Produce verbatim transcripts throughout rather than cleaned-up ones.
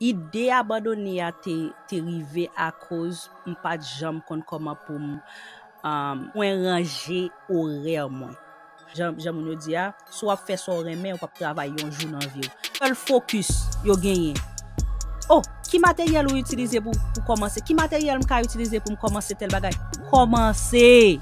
Ide abandone a te, te rive akoz m pa t janm konn kòman pou m, um, mwen ranje orè mwen. Jan, jan moun yo di a, si w ap fè sa w renmen, ou p ap travay yon jou nan vi w. Sèl fokis yo genyen. Oh, ki materyèl ou itilize pou, pou kòmanse? Ki materyèl m ka itilize pou m kòmanse tèl bagay? Kòmanse!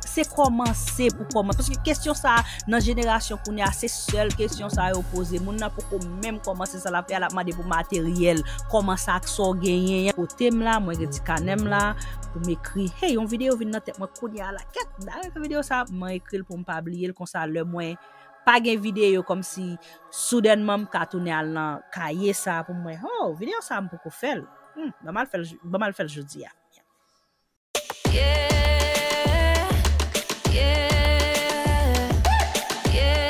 Se kòmanse pou kòmanse. Paske kesyon sa a, nan jenerasyon kounye a, se sèl kesyon sa a yo poze. Moun nan poko menm kòmanse sa l ap fè a, l ap mande pou materyèl. Kòmanse ak sa w genyen an. Kote m la, mwen gen ti kanè m la, pou m ekri. Hey, yon videyo vin nan tèt mwen kounye a la. Kèt, dayè videyo sa a, mwen ekri l pou m pa bliye l. Konsa, lè mwen pa gen videyo, kòmsi soudènman m ka tounen al nan kaye sa a pou mwen. Oh, videyo sa a m poko fè l. Hmm, ban m al fè l, ban m al fè l jodi a. Yeah, yeah, yeah, yeah,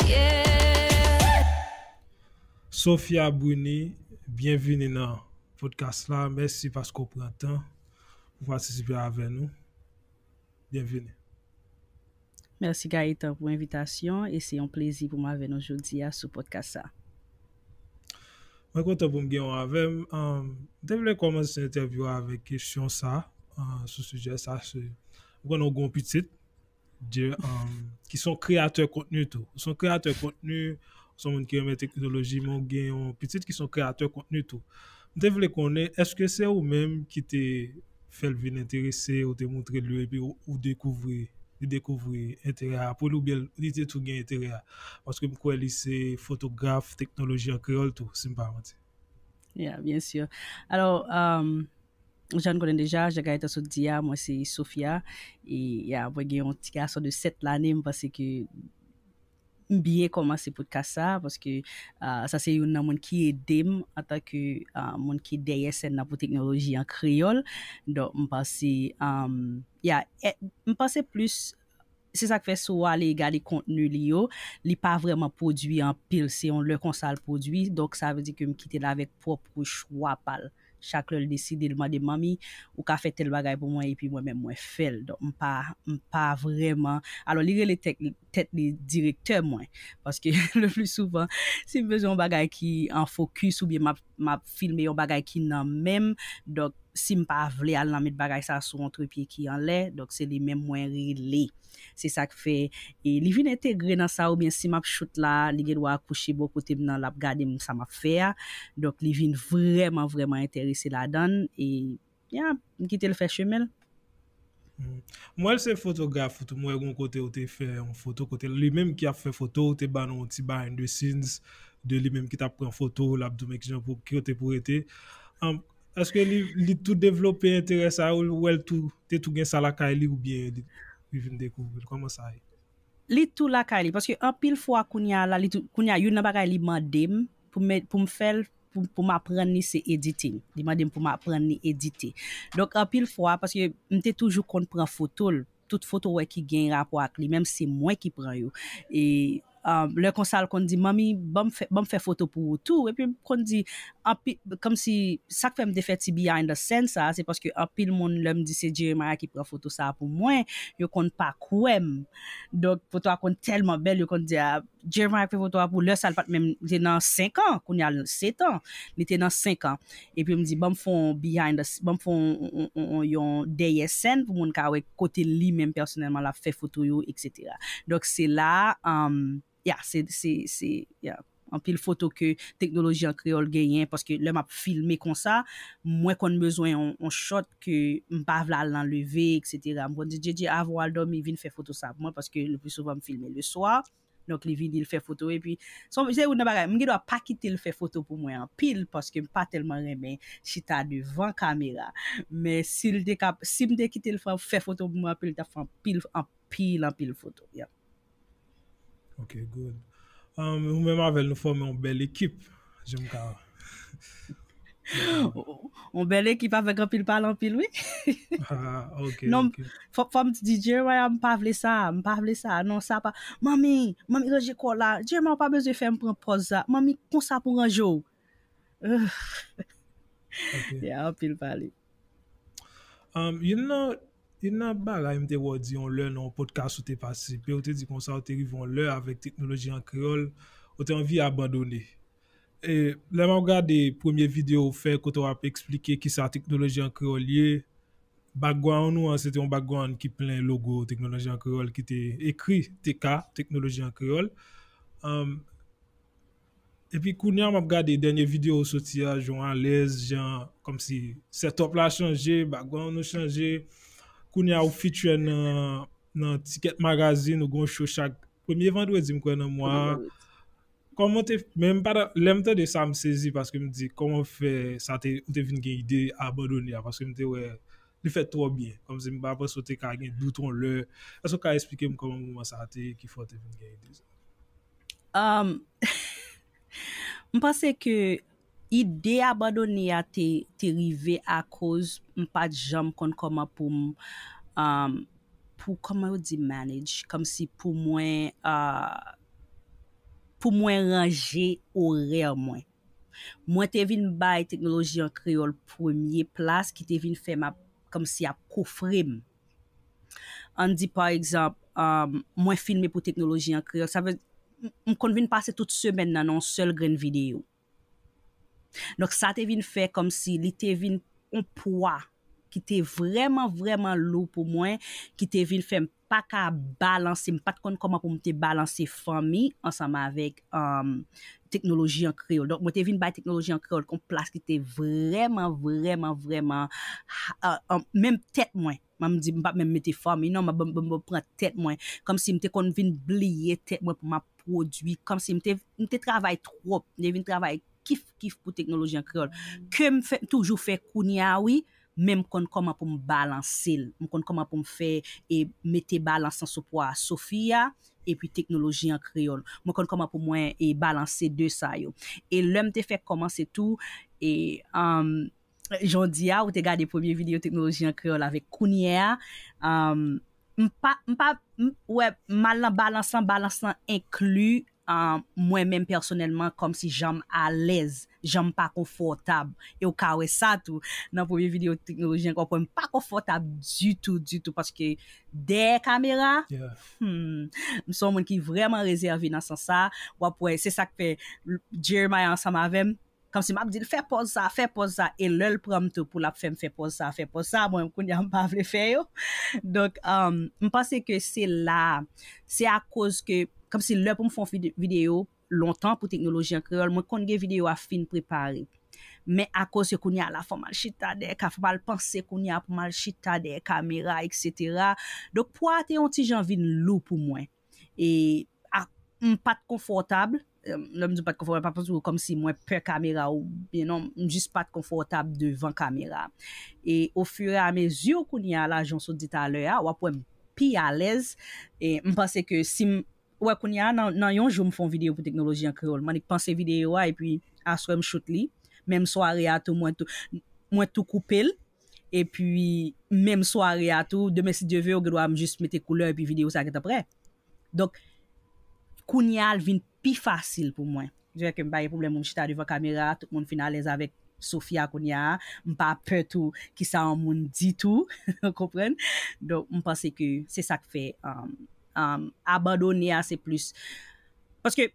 yeah. Sophia Bruny, byenvini nan podcast la. Mèsi paske w pran tan pou patisipe avè nou. Byenvini. Mèsi Gaëtan pou envitasyon e se yon plezi pou m avè nou jodi a sou podcast sa. Mwen kontan pou m gen w avè m. Um, m te vle kòmanse entèvyou a avèk kesyon sa, uh, sou sijè sa. Se, m konnen w gen yon pitit, Jer, um, ki se yon kreyatè kontni tou. Ou se yon kreyatè kontni, ou se yon moun ki renmen teknoloji, men w gen yon pitit ki se yon kreyatè kontni tou. M te vle konnen, èske se ou menm ki te fè l vin enterese, ou te montre l yo, epi ou, ou dekouvri, li dekouvri enterè a pou li, oubyen li te tou gen enterè a? Paske m kwè li se fotograf teknoloji an kreyòl tou, si m pa manti. Yeah, byen si. Alò, um, jan n konnen deja, jan Gaëtan sot di a, mwen se Sophia. E, yeah, mwen gen yon ti gason de sèt lane, m panse ke m byen kòmanse podcast sa, paske, ah, sa se youn nan moun ki ede m antanke, ah, moun ki dèyè sèn nan pou teknoloji an kreyòl. Donk, m panse, um, yeah, eh, m panse plis, se sa k fè si w ale gade kontni li yo, li pa vrèman pwodui anpil, se yon lè konsa l pwodui, donk sa vle di ke m kite l avèk pwòp chwa pa l. Chak lè l deside, l mande m, "Manmi, ou ka fè tèl bagay pou mwen," epi mwen menm mwen fè l. Donk, m pa, m pa vrèman, alò, li rele tèt, tèt li direktè mwen. Paske le pli souvan, si m bezwen yon bagay ki an fokis oubyen m ap, m ap filme yon bagay ki nan men m, donk, si m pa vle al nan met bagay sa sou yon trepye ki anlè, donk, se li menm mwen rele. Se sa k fè, e, li vin entegre nan sa, oubyen si m ap chout la, li gen dwa kouche bò kote m nan, l ap gade m sa m ap fè a. Donk, li vin vrèman, vrèman enterese ladan l. E, yeah, m kite l fè chemen l. Hmm. M wè l se fotograf ou tou. M wè gon kote ou te fè yon foto, kote li menm ki ap fè foto, ou te ban nou yon ti behind the scenes de li menm ki t ap pran foto, l ap di w men ki jan pou, ki kote pou rete. Um, èske li, li tou devlope enterè sa yo, ou wè l tou, te tou gen sa lakay li, oubyen li, li vin dekouvri l? Kòman sa ye? Li tou lakay li, paske anpil fwa kounye a la, li tou, kounye a, youn nan bagay li mande m pou m, pou m fè l, pou, pou m aprann li, se editing. Li mande m pou m aprann li edite. Donk, anpil fwa, paske m te toujou konn pran foto l, tout foto w wè ki gen rapò ak li menm, se mwen ki pran yo. E, um, lè konsa, l konn di, "Manmi, ban m fè, ban m fè foto pou ou tou." Epi m konn di, anpi-, kòmsi, sa k fè m te fè ti behind the scene sa, se paske anpil moun, lè m di se Jeremiah ki pran foto sa pou mwen, yo konn pa kwè m. Donk, foto a konn tèlman bèl, yo konn di, "A, Jeremiah fè foto a pou lè sa, l pa t menm, li te nan senk an, kounye a l sèt an, li te nan senk an." Epi m di, "Ban m fè yon behind the, ban m fè yon, yon, yon, yon dèyè sèn pou moun ka wè kote li menm pèsonèlman l ap fè foto yo, etsetera." Donk, se la, um, yeah, se, se, se, yeah, anpil foto ke teknoloji an kreyòl genyen, paske lè m ap filme konsa, mwen konn bezwen yon, yon shot ke m pa vle al nan leve, etsetera. M konn di, "Djedje, avan w al dòmi, vin fè foto sa pou mwen," paske le pli souvan m filme le swa. Donk, li vini, li fè foto, epi se, se youn nan bagay, m gen dwa pa kite l fè foto pou mwen anpil, paske m pa tèlman renmen chita devan kamera. Men si l te ka, si m te kite l fè, fè foto pou mwen anpil, li t ap fè anpil, anpil, anpil foto. Yeah. Ok, good. Um, ou menm avè l, nou fòme yon bèl ekip, jan m ka. On bèl ekip avèk anpil pale anpil, wi. Ah, ok, Non, ok. Fò, fò m di, "Jeremiah, m pa vle sa, m pa vle sa, non, sa pa. Manmi, manmi, ranje kò w la. Jeremiah, ou pa bezwen fè m pran pòz sa. Manmi, konsa pou ranje w." Ugh. Ok. Yeah, anpil pale. Um, youn nan, youn nan bagay m te wè w di yon lè nan yon podcast ou te patisipe, ou te di konsa ou te rive yon lè avèk teknoloji an kreyòl, ou te anvi abandone. E lè m ap gade premye videyo ou fè kote w ap eksplike kisa teknoloji an kreyòl ye, background ou an se te yon background ki plen logo teknoloji an kreyòl ki te ekri T K teknoloji an kreyòl. Um, epi kounye a m ap gade dènye videyo ou soti a, jan w alèz, jan kòmsi setup la chanje, background ou chanje. Kounye a ou feature nan, nan Ticket Magazine, ou gon show chak premye vandredi m kwè nan mwa a. Kòman te, men m pa ta, lè m tande sa m sezi paske m di kòman fè sa te, ou te vin gen ide abandone a paske m te wè li fèt twò byen. Kòmsi m pa panse w te ka gen dout yon lè. Èske w ka eksplike m kòman moman sa te ye ki fè w te vin gen ide sa? Um, m panse ke ide abandone a te, te rive akoz m pa t janm konn kòman pou m um, pou kòman yo di manage, kòmsi pou mwen uh, pou mwen ranje orè mwen. Mwen te vin bay teknoloji an kreyòl premye plas ki te vin fè m ap kòmsi ap kofre m. Ann di pa egzanp, um, mwen filme pou teknoloji an kreyòl, sa vle m konn vin pase tout semèn nan nan yon sèl grenn videyo. Donk sa te vin fè kòmsi li te vin yon pwa ki te vrèman vrèman lou pou mwen, ki te vin fè m pa ka balanse, m pa t konn kòman pou m te balanse fanmi ansanm avèk um, teknoloji an kreyòl. Donk mwen te vin bay teknoloji an kreyòl kon plas ki te vrèman vrèman vrèman uh, um, menm tèt mwen. M di m p ap menm mete fanmi non, m ap pran tèt mwen. Kòmsi m te konn vin bliye tèt mwen pou m ap pwodui, kòmsi m te, m te travay twòp, m te vin travay kif kif pou teknoloji an kreyòl. Ke m fè, m toujou fè kounye a wi, men m konn kòman pou m balanse l. M konn kòman pou m fè e mete balans lan sou pwa Sofia epi teknoloji an kreyòl. Mwen konn kòman pou mwen e balanse de sa yo. E lè m te fè kòmanse tou, e um, jan w di a, ou te gade premye videyo teknoloji an kreyòl avèk kounye a, um, m pa, m pa, m, wè, m al nan balans lan, balans lan enkli uh, mwen menm pèsonèlman kòmsi jan m alèz, jan m pa konfòtab. E w ka wè sa tou nan premye videyo teknoloji an, w ap wè m pa konfòtab ditou, ditou, paske dèyè kamera, hmm, m se yon moun ki vrèman rezève nan sans sa. W ap wè, se sa k fè Jeremiah ansanm avè m, kòmsi m ap di l fè pòz sa, fè pòz sa, e lè l pran m tou pou l ap fè m fè pòz sa, fè pòz sa, mwen kounye a m pa vle fè yo. Donk, um, m panse ke se la, se akoz ke, kòmsi lè pou m fè yon videyo lontan pou teknoloji an kreyòl, mwen konn gen videyo a fin prepare. Men akoz ke kounye a la fò m al chita dèyè ka, fò m al panse kounye a pou m al chita dèyè kamera, etsetera. Donk, pwa a te yon ti jan vin lou pou mwen. E a, m pa t konfòtab. Lè m di m pa t konfòtab, pa pou kòmsi mwen pè kamera oubyen non, m jis pa t konfòtab devan kamera. E ofiramezi kounye a la, jan w sot di talè a, w ap wè m pi alèz. E m panse ke si m, wè kounye a, nan, nan yon jou m fè yon videyo pou teknoloji an kreyòl. M annik panse videyo a epi aswè m shoot li. Menm sware a tou, mwen tou, mwen tou koupe l. Epi menm sware a tou, demen si Dye ve, ou gen dwa m jis mete koulè epi videyo sa gentan prè. Donk, kounye a l vin pi fasil pou mwen. Difè ke m pa gen pwoblèm pou m chita devan kamera, tout moun fin alèz avèk Sofia kounye a, m pa pè tou kisa yon moun di tou, ou konprann? Donk, m panse ke se sa k fè um, um, abandone a se plis. Paske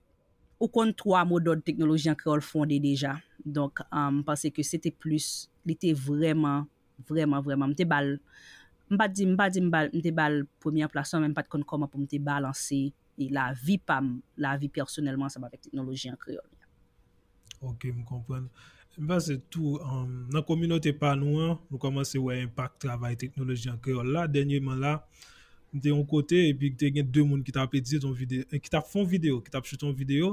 ou konn twa modòd teknoloji an kreyòl fonde deja. Donk, um, m panse ke se te plis, li te vrèman, vrèman, vrèman, m te ba l, m pa di, m pa di m ba l, m te ba l premyè plas lan, men m pa t konn kòman pou m te balanse e lavi pa m, lavi pèsonèl mwen ansanm avèk teknoloji an kreyòl. Ok, m konprann. M panse tou, um, nan kominote pa nou an, nou kòmanse wè enpak travay teknoloji an kreyòl la. Dènyèman la, m te yon kote, epi te gen de moun ki t ap edit yon videyo, ki t ap fè yon videyo, ki t ap shoot yon videyo,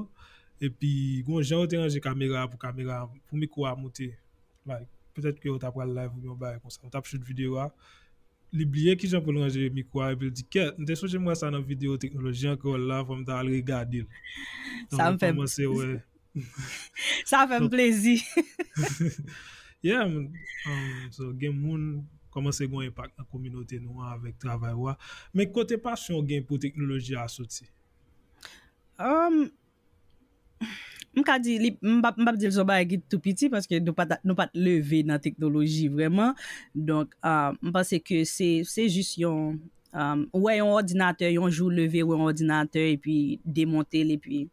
epi gon jan yo te ranje kamera a pou kamera, pou mikwo a moute. Like, petèt ke yo ta pral live oubyen yon bagay konsa. Yo t ap shoot videyo a, li bliye kijan pou l ranje mikwo a, epi l di, kèt, m te sonje m wè sa nan videyo teknoloji an kreyòl la, fò m ta al regade l. Sa m fè m. Kòmanse wè. Sa fè m plezi. Yeah, um, so, gen moun kòmanse gen yon enpak nan kominote nou an avèk travay ou a. Men kote pasyon w gen pou teknoloji a soti? Um, m ka di, li, m p ap di l se yon bagay ki tou piti paske nou pa t, nou pa t leve nan teknoloji vrèman. Donk, uh, m panse ke se, se jis yon, um, ou wè yon òdinatè, yon jou leve, ou wè yon òdinatè, epi demonte l, epi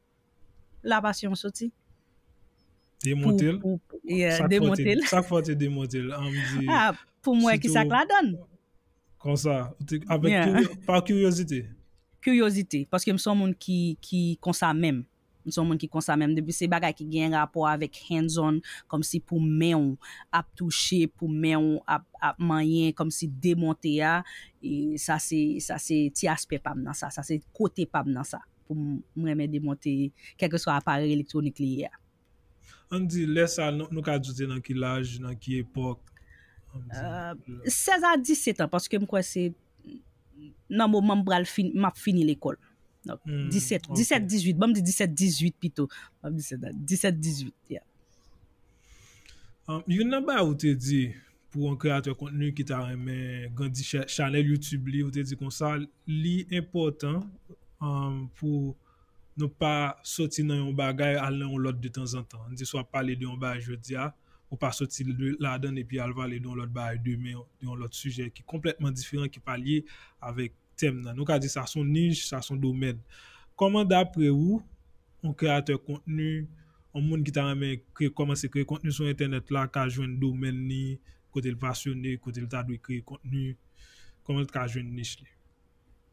la pasyon soti. Demonte l. Pou, pou, yeah, demonte l. Sa k fè w te demonte l? An m di, ah, pou m wè ki sa k ladan l. Konsa, ou te, avèk yeah. Kiryo, pa kiryozite. Kiryozite, paske m se yon moun ki, ki konsa menm. M se yon moun ki konsa menm. Depi se bagay ki gen rapò avèk hands on, kòmsi pou men w ap touche, pou men w ap, ap manyen, kòmsi demonte a, e sa se, sa se ti aspè pa m nan sa, sa se kote pa m nan sa. Pou m renmen demonte, kèlkeswa aparèy elektwonik li ye a. Ann di, lè sa, nou, nou ka di w te nan ki laj, nan ki epòk? Sèz a disèt an, paske m kwè se nan moman m pral fin, m ap fini lekòl. Donk, disèt, disèt, dizuit, ban m di disèt, dizuit pito. Ban m disèt, dizuit, yeah. Youn nan bagay ou te di pou yon kreyatè kontni ki ta renmen grandi chanèl YouTube li, ou te di konsa, li enpòtan pou nou pa soti nan yon bagay al nan yon lòt de tanzantan. Ann di si w ap pale de yon bagay jodi a, ou pa soti ladan l epi al pale de yon lòt bagay demen, de yon lòt sijè ki konplètman diferan, ki pa lye avèk tèm nan. Nou ka di sa se yon nich, sa se yon domèn. Kòman dapre ou, yon kreyatè kontni, yon moun ki ta renmen kreye, kòmanse kreye kontni sou entènèt la, ka jwenn domèn li, kote l pasyone, kote l ta dwe kreye kontni, kòman l ka jwenn nich li?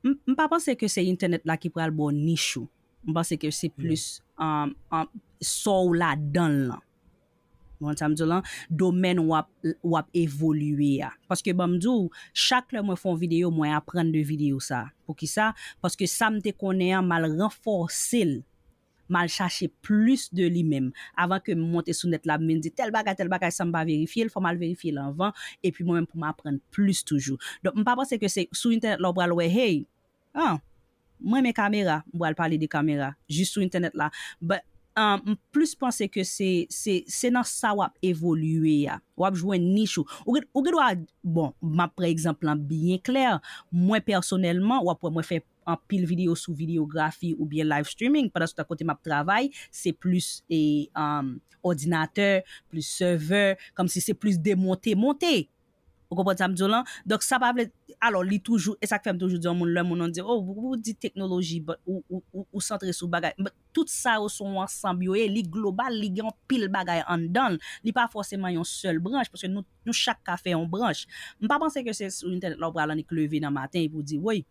M pa panse ke se entènèt la ki pral ba w nich ou. M panse ke se plis sa w ladan l lan. Ou konprann sa m di w lan? Domèn w ap, w ap evolye a. Paske ban m di w, chak lè mwen fè yon videyo, mwen aprann de videyo sa. Poukisa? Paske sa m te konnen an, m al ranfòse l. M al chache plis de li menm. Avan ke m monte sou nèt la, m vin di tèl bagay, tèl bagay, san m pa verifye l, fò m al verifye l anvan, epi mwen menm pou m aprann plis toujou. Donk, m pa panse ke se sou entènèt la w pral wè, hey, ah, m renmen kamera, m pral pale de kamera, jis sou entènèt la. But, um, m plis panse ke se, se, se nan sa w ap evolye a. W ap jwenn nich ou. Ou gen, ou gen dwa, bon, m ap pran egzanp lan byen klè. Mwen pèsonèlman, w ap wè mwen fè anpil videyo sou videyografi oubyen live streaming, pandan se tan kote m ap travay, se plis e, um, òdinatè, plis sèvè, kòmsi se plis demonte, monte. Ou konprann sa m di w lan? Donk, sa pa vle, alò, li toujou, e sa k fè m toujou di yon moun, lè moun nan di, oh, ou, ou di teknoloji, but ou, ou, ou, ou santre sou bagay. But tout sa yo se yon ansanm yo ye, li global, li gen anpil bagay anndan l. Li pa fòseman yon sèl branch, paske nou, nou chak ka fè yon branch. M pa panse ke se sou entènèt la w pral annik leve nan maten epi w di, woy,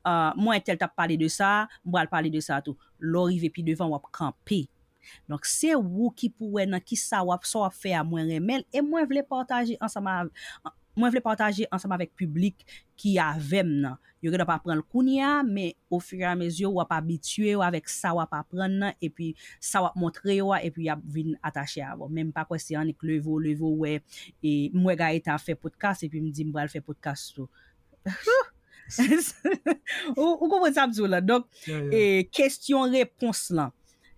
uh, mwen entèl t ap pale de sa, m pral pale de sa tou. Lè w rive pi devan, w ap kanpe. Donk, se ou ki pou wè nan ki sa w ap, sa w ap fè a, mwen renmen l, e mwen vle pataje ansanm avèk, mwen vle pataje ansanm avèk piblik ki avè m nan. Yo gen dwa pa pran l kounye a, men ofiramezi w ap abitye yo avèk sa w ap aprann nan, epi sa w ap montre yo a, epi y ap vin atache avè w. Men m pa kwè se annik leve w, leve w wè, e m wè Gaëtan ap fè podcast, epi m di m pral fè podcast tou. Ou, ou konprann sa m di w lan. Donk, e, kesyon repons lan.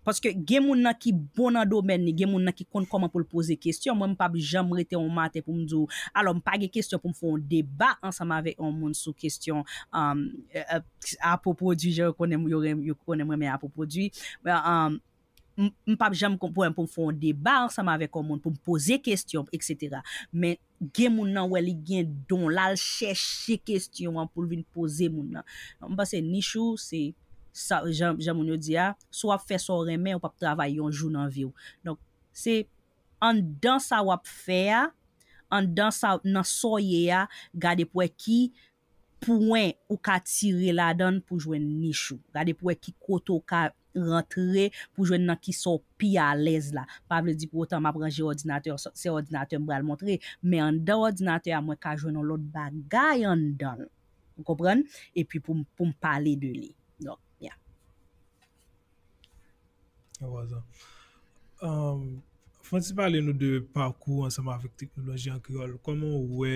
Paske gen moun nan ki bon nan domèn li, gen moun nan ki konn kòman pou l poze kesyon. Mwen, m p ap janm rete yon maten pou m di w, alò, m pa gen kesyon pou m fè yon deba ansanm avèk yon moun sou kesyon, um, apwo pwodui, jan yo konnen, yo, yo konnen m renmen apwo pwodui. M p ap janm konprann pou m fè yon deba ansanm avèk yon moun, pou m poze kesyon, etsetera. Men gen moun nan wè li gen don l al chèche kesyon an pou l vin poze moun nan. M panse nich ou se sa, jan, jan moun yo di a, si w ap fè sa w renmen, ou p ap travay yon jou nan vi w. Donk, se anndan sa w ap fè a, anndan sa, nan sa w ye a, gade pou wè ki pwen ou ka tire ladan l pou jwenn nich ou. Gade pou wè ki kote w ka rantre pou jwenn nan kisa w pi alèz la. Pa vle di pou otan m ap ranje òdinatè, se òdinatè m pral montre, men anndan òdinatè a, mwen ka jwenn yon lòt bagay anndan l. Ou konprann? Epi pou m, pou m pale de li. Donk, yeah. Fè ti pale nou de pakou ansanm avèk teknoloji an kreyòl. Kòman w wè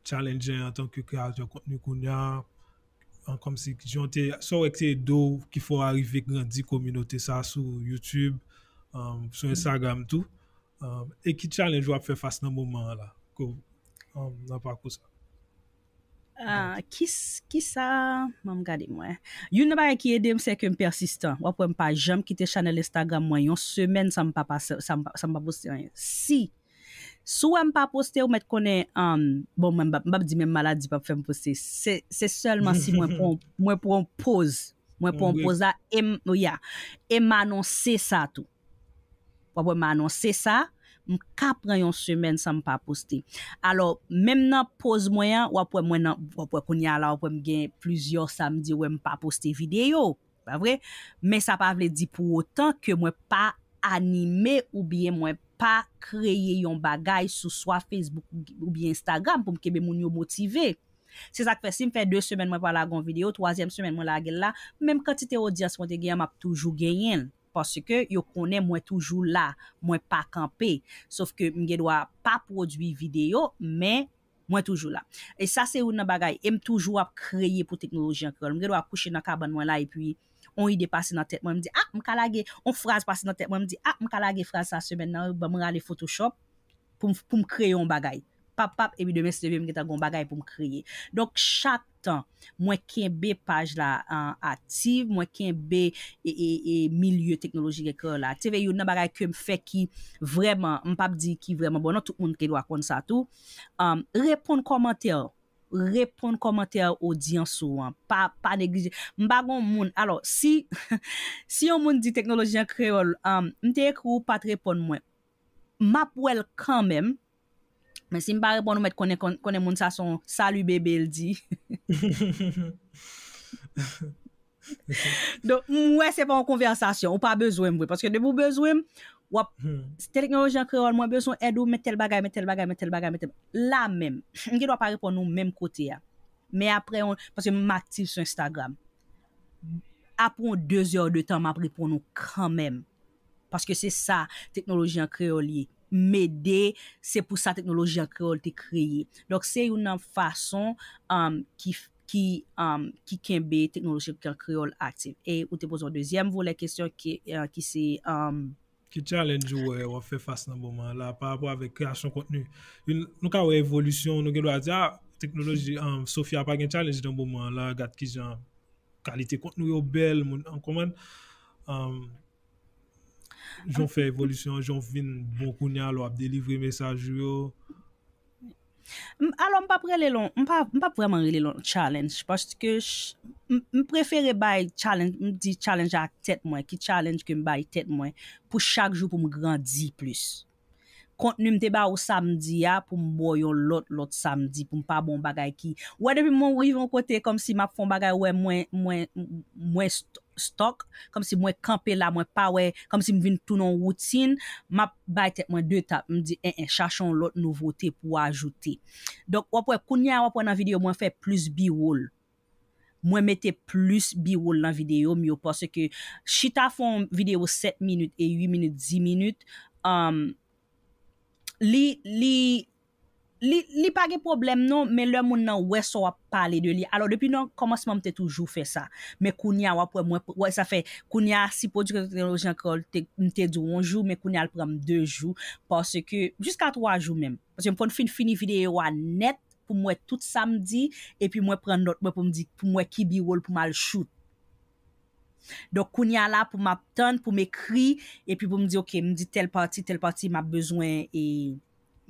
challenge antanke kreyatè kontni kounye a, kòmsi jan te, sa w wè ki te ede w, ki fè w arive grandi kominote sa sou YouTube, sou Instagram tou, e ki challenge w ap fè fas nan moman an la, nan pakou sa? Ah, kis, kisa, ban m gade mwen. Youn nan bagay ki ede m, se ke m pèsistan. W ap wè m pa janm kite chanèl Instagram mwen yon semèn san m pa pase, san m pa, san m pa poste anyen. Si, si w wè m pa poste, ou mèt konnen, um, bon, mwen m p ap, m p ap di menm maladi p ap fè m poste. Se, se sèlman si mwen pran, mwen pran yon poz. Mwen pran yon poz la, e m, yeah, e m anonse sa tou. W ap wè m anonse sa, m ka pran yon semèn san m pa poste. Alò, menm nan poz mwen an, w ap wè mwen nan, w ap wè kounye a la, w ap wè m gen plizyè samdi, w wè m pa poste videyo, pa vre? Men sa pa vle di pou otan ke mwen pa anime oubyen mwen pa kreye yon bagay sou swa Facebook oubyen Instagram pou m kenbe moun yo motive. Se sa k fè si m fè de semèn mwen pa lage yon videyo, twazyèm semèn mwen lage l la, menm kantite odyans mwen te genyen, m ap toujou genyen l. Paske yo konnen mwen toujou la, mwen pa kanpe. Sof ke m gen dwa pa pwodui videyo, men mwen toujou la. E sa se youn nan bagay, e m toujou ap kreye pou teknoloji an kreyòl. M gen dwa kouche nan kabann mwen la, epi on ide pase nan tèt mwen, m di, ah, m ka lage, on fraz pase nan tèt mwen, m di, ah, m ka lage fraz sa semèn nan, ban m rale Photoshop pou m, pou m kreye yon bagay. Pap, pap, epi demen, si Dye vle, m gentan gen yon bagay pou m kreye. Donk, chak tan, mwen kenbe paj la an aktif, mwen kenbe e, e, e milye teknoloji kreyòl la aktif. E youn nan bagay ke m fè ki vrèman, m p ap di ki vrèman bon, non, tout moun gen dwa konn sa tou. Um, reponn kòmantè, reponn kòmantè odyans ou an. Pa, pa neglije. M pa gon moun. Alò, si, si yon moun di teknoloji an kreyòl, um, m te ekri ou pa t reponn mwen, m ap wè l kanmenm. Men si m pa reponn ou mèt konnen, kon- konnen moun sa se yon salut bébé l di. Donk, m wè se pa yon konvèsasyon. Ou pa bezwen m vre. Paske depi ou bezwen m, w ap, teknoloji an kreyòl, mwen bezwen èd ou, men tèl bagay, men tèl bagay, men tèl bagay, men tèl. La menm, m gen dwa pa reponn ou menm kote a. Men apre, yon, paske m aktif sou Instagram. Apre yon de zè de tan, m ap reponn ou kanmenm. Paske se sa teknoloji an kreyòl ye. M ede, se pou sa teknoloji an kreyòl te kreye. Donk, se youn nan fason um, ki, ki, um, ki kenbe teknoloji an kreyòl aktif. E ou te poze yon dezyèm volè kesyon ki, uh, ki se um, ki challenge ou wè w ap fè fas nan moman an la pa rapò avèk kreyasyon kontni? Nou ka wè evolisyon, nou gen dwa di, ah, teknoloji, um, Sophia pa gen challenge nan moman an la, gad kijan kalite kontni yo bèl, moun an kòman, um, jan w fè evolisyon, jan w vin bon kounye a lè w ap delivre mesaj ou yo. M- Alò, m p ap rele l on, m pa, m p ap vrèman rele l on challenge, paske ch- m, m prefere bay challenge, m di challenge ak tèt mwen, ki challenge ke m bay tèt mwen pou chak jou pou m grandi plis. Kontni m te ba ou samdi a, pou m ba w yon lòt, lòt samdi, pou m pa ba w yon bagay ki, ou wè, depi mwen rive yon kote, kòmsi m ap fè yon bagay, ou wè, mwen, mwen, mwen st- stòk, kòmsi mwen kanpe la, mwen pa wè, kòmsi m vin tounen yon woutin, m ap bay tèt mwen de tap, m di, en, en, chache yon lòt nouvote pou ajoute. Donk, w ap wè, kounye a, w ap wè nan videyo, mwen fè plis B-roll. Mwen mete plis B-roll nan videyo m yo, paske chita fè yon videyo sèt minit e uit minit, dis minit, um, li, li, li, li pa gen pwoblèm non, men lè moun nan wè sa w ap pale de li. Alò, depi nan kòmansman, m te toujou fè sa. Men kounye a, w ap wè, mwen, wè, sa fè, kounye a, si pwodiktè teknoloji an kreyòl, te, m te di w yon jou, men kounye a, l pran m de jou, paske, jiska twa jou menm. Paske m konn fin fini videyo a nèt, pou m wè tout sa m di, epi mwen pran nòt mwen pou m di, pou m wè ki B-roll pou m al shoot. Donk, kounye a la, pou m ap tann, pou m ekri, epi pou m di, ok, m di tèl pati, tèl pati, m ap bezwen, e,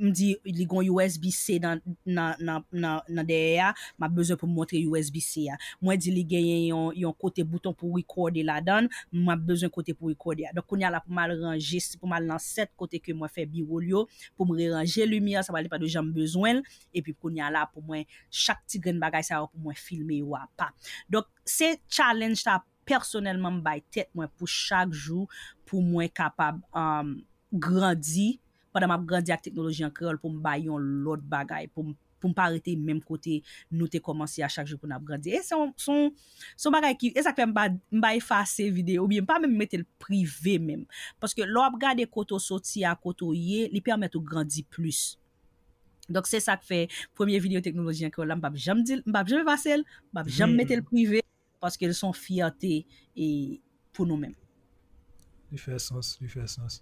m di, li gon U S B C nan, nan, nan, nan, nan dèyè a, m ap bezwen pou m montre U S B C a. Mwen di, li genyen yon, yon kote bouton pou recorde ladan l, m ap bezwen kote pou recorde a. Donk, kounye a la, pou m al ranje, si pou m al nan sèt kote ke mwen fè B-roll yo, pou m reranje limyè, sa pral depann de jan m bezwen l, epi kounye a la, pou mwen, chak ti grenn bagay sa yo, pou mwen filme yo apa. Donk, se challenge sa pèsonèlman m bay tèt mwen pou chak jou, pou mwen kapab, um, grandi, pandan m ap grandi ak teknoloji an kreyòl, pou m bay yon lòt bagay, pou m, pou m pa rete menm kote nou te kòmanse a chak jou pou n ap grandi. E se yon, se yon, se yon bagay ki, e sa k fè m pa, m pa efase videyo, oubyen m pa menm mete l prive menm. Paske lè w ap gade kote w soti a, kote w ye, li pèmèt ou grandi plis. Donk, se sa k fè premye videyo teknoloji an kreyòl la, m p ap janm di l, m p ap janm efase l, m p ap janm mete l prive, paske l se yon fyète e, pou nou menm. Li fè sans, li fè sans.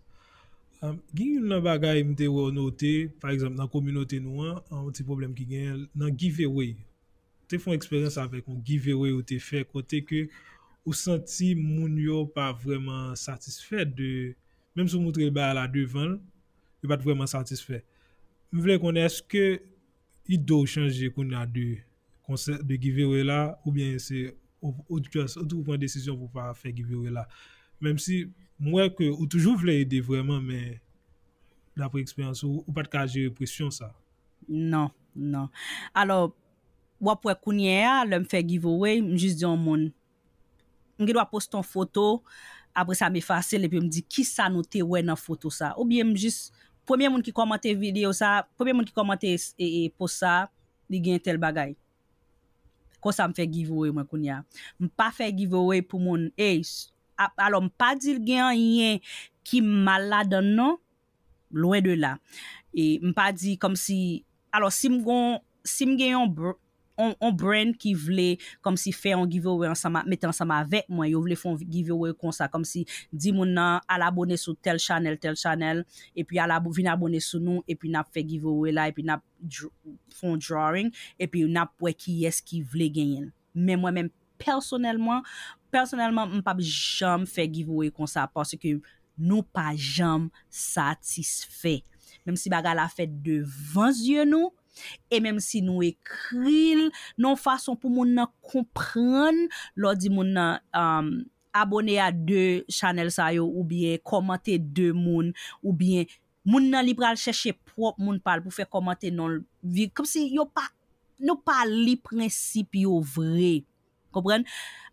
Um, gen youn nan bagay m te wè w note, pa egzanp, nan kominote nou an, yon ti pwoblèm ki genyen nan giveaway. Te fè yon eksperyans avèk yon giveaway ou te fè kote ke ou santi moun yo pa vrèman satisfè de, menm si w moutre bagay la devan l, yo pa t vrèman satisfè. M vle konnen èske ide w chanje kounye a de konsèp de giveaway la, oubyen se ou, ou just, ou tou pran desizyon pou pa fè giveaway la. Menm si M wè ke ou toujou vle ede vrèman, men dapre eksperyans ou, ou pa t ka jere presyon sa. Non, non. Alò, w ap wè kounye a, lè m fè giveaway, m jis di yon moun, m gen dwa poste yon foto, apre sa m efase l, epi m di, "Kisa nou te wè nan foto sa?" Oubyen m jis, premye moun ki kòmante videyo sa, premye moun ki kòmante e, e post sa, li gen tèl bagay. Konsa m fè giveaway mwen kounye a. M pa fè giveaway pou moun, ey, alò m pa di l gen anyen ki mal ladan l non, lwen de la. E m pa di kòmsi, alò si m gon, si m gen yon, yon, yon brand ki vle kòmsi fè yon giveaway ansanm, mete ansanm avèk mwen, yo vle fè yon giveaway konsa, kòmsi di moun nan al abone sou tèl chanèl, tèl chanèl, epi al, vin abone sou nou, epi n ap fè giveaway la, epi n ap fè yon drawing, epi n ap wè kiyès ki vle genyen l. Men mwen menm pèsonèlman, pèsonèlman, m p ap janm fè giveaway konsa paske nou pa janm satisfè. Menm si bagay la fèt devan zye nou, e menm si nou ekri l nan yon fason pou moun nan konprann, lè w di moun nan um, abone a de chanèl sa yo oubyen kòmante de moun oubyen moun nan li pral chèche pwòp moun pa l pou fè kòmante non l. Kòmsi yo pa, nou pa li prensip yo vre. Konprann?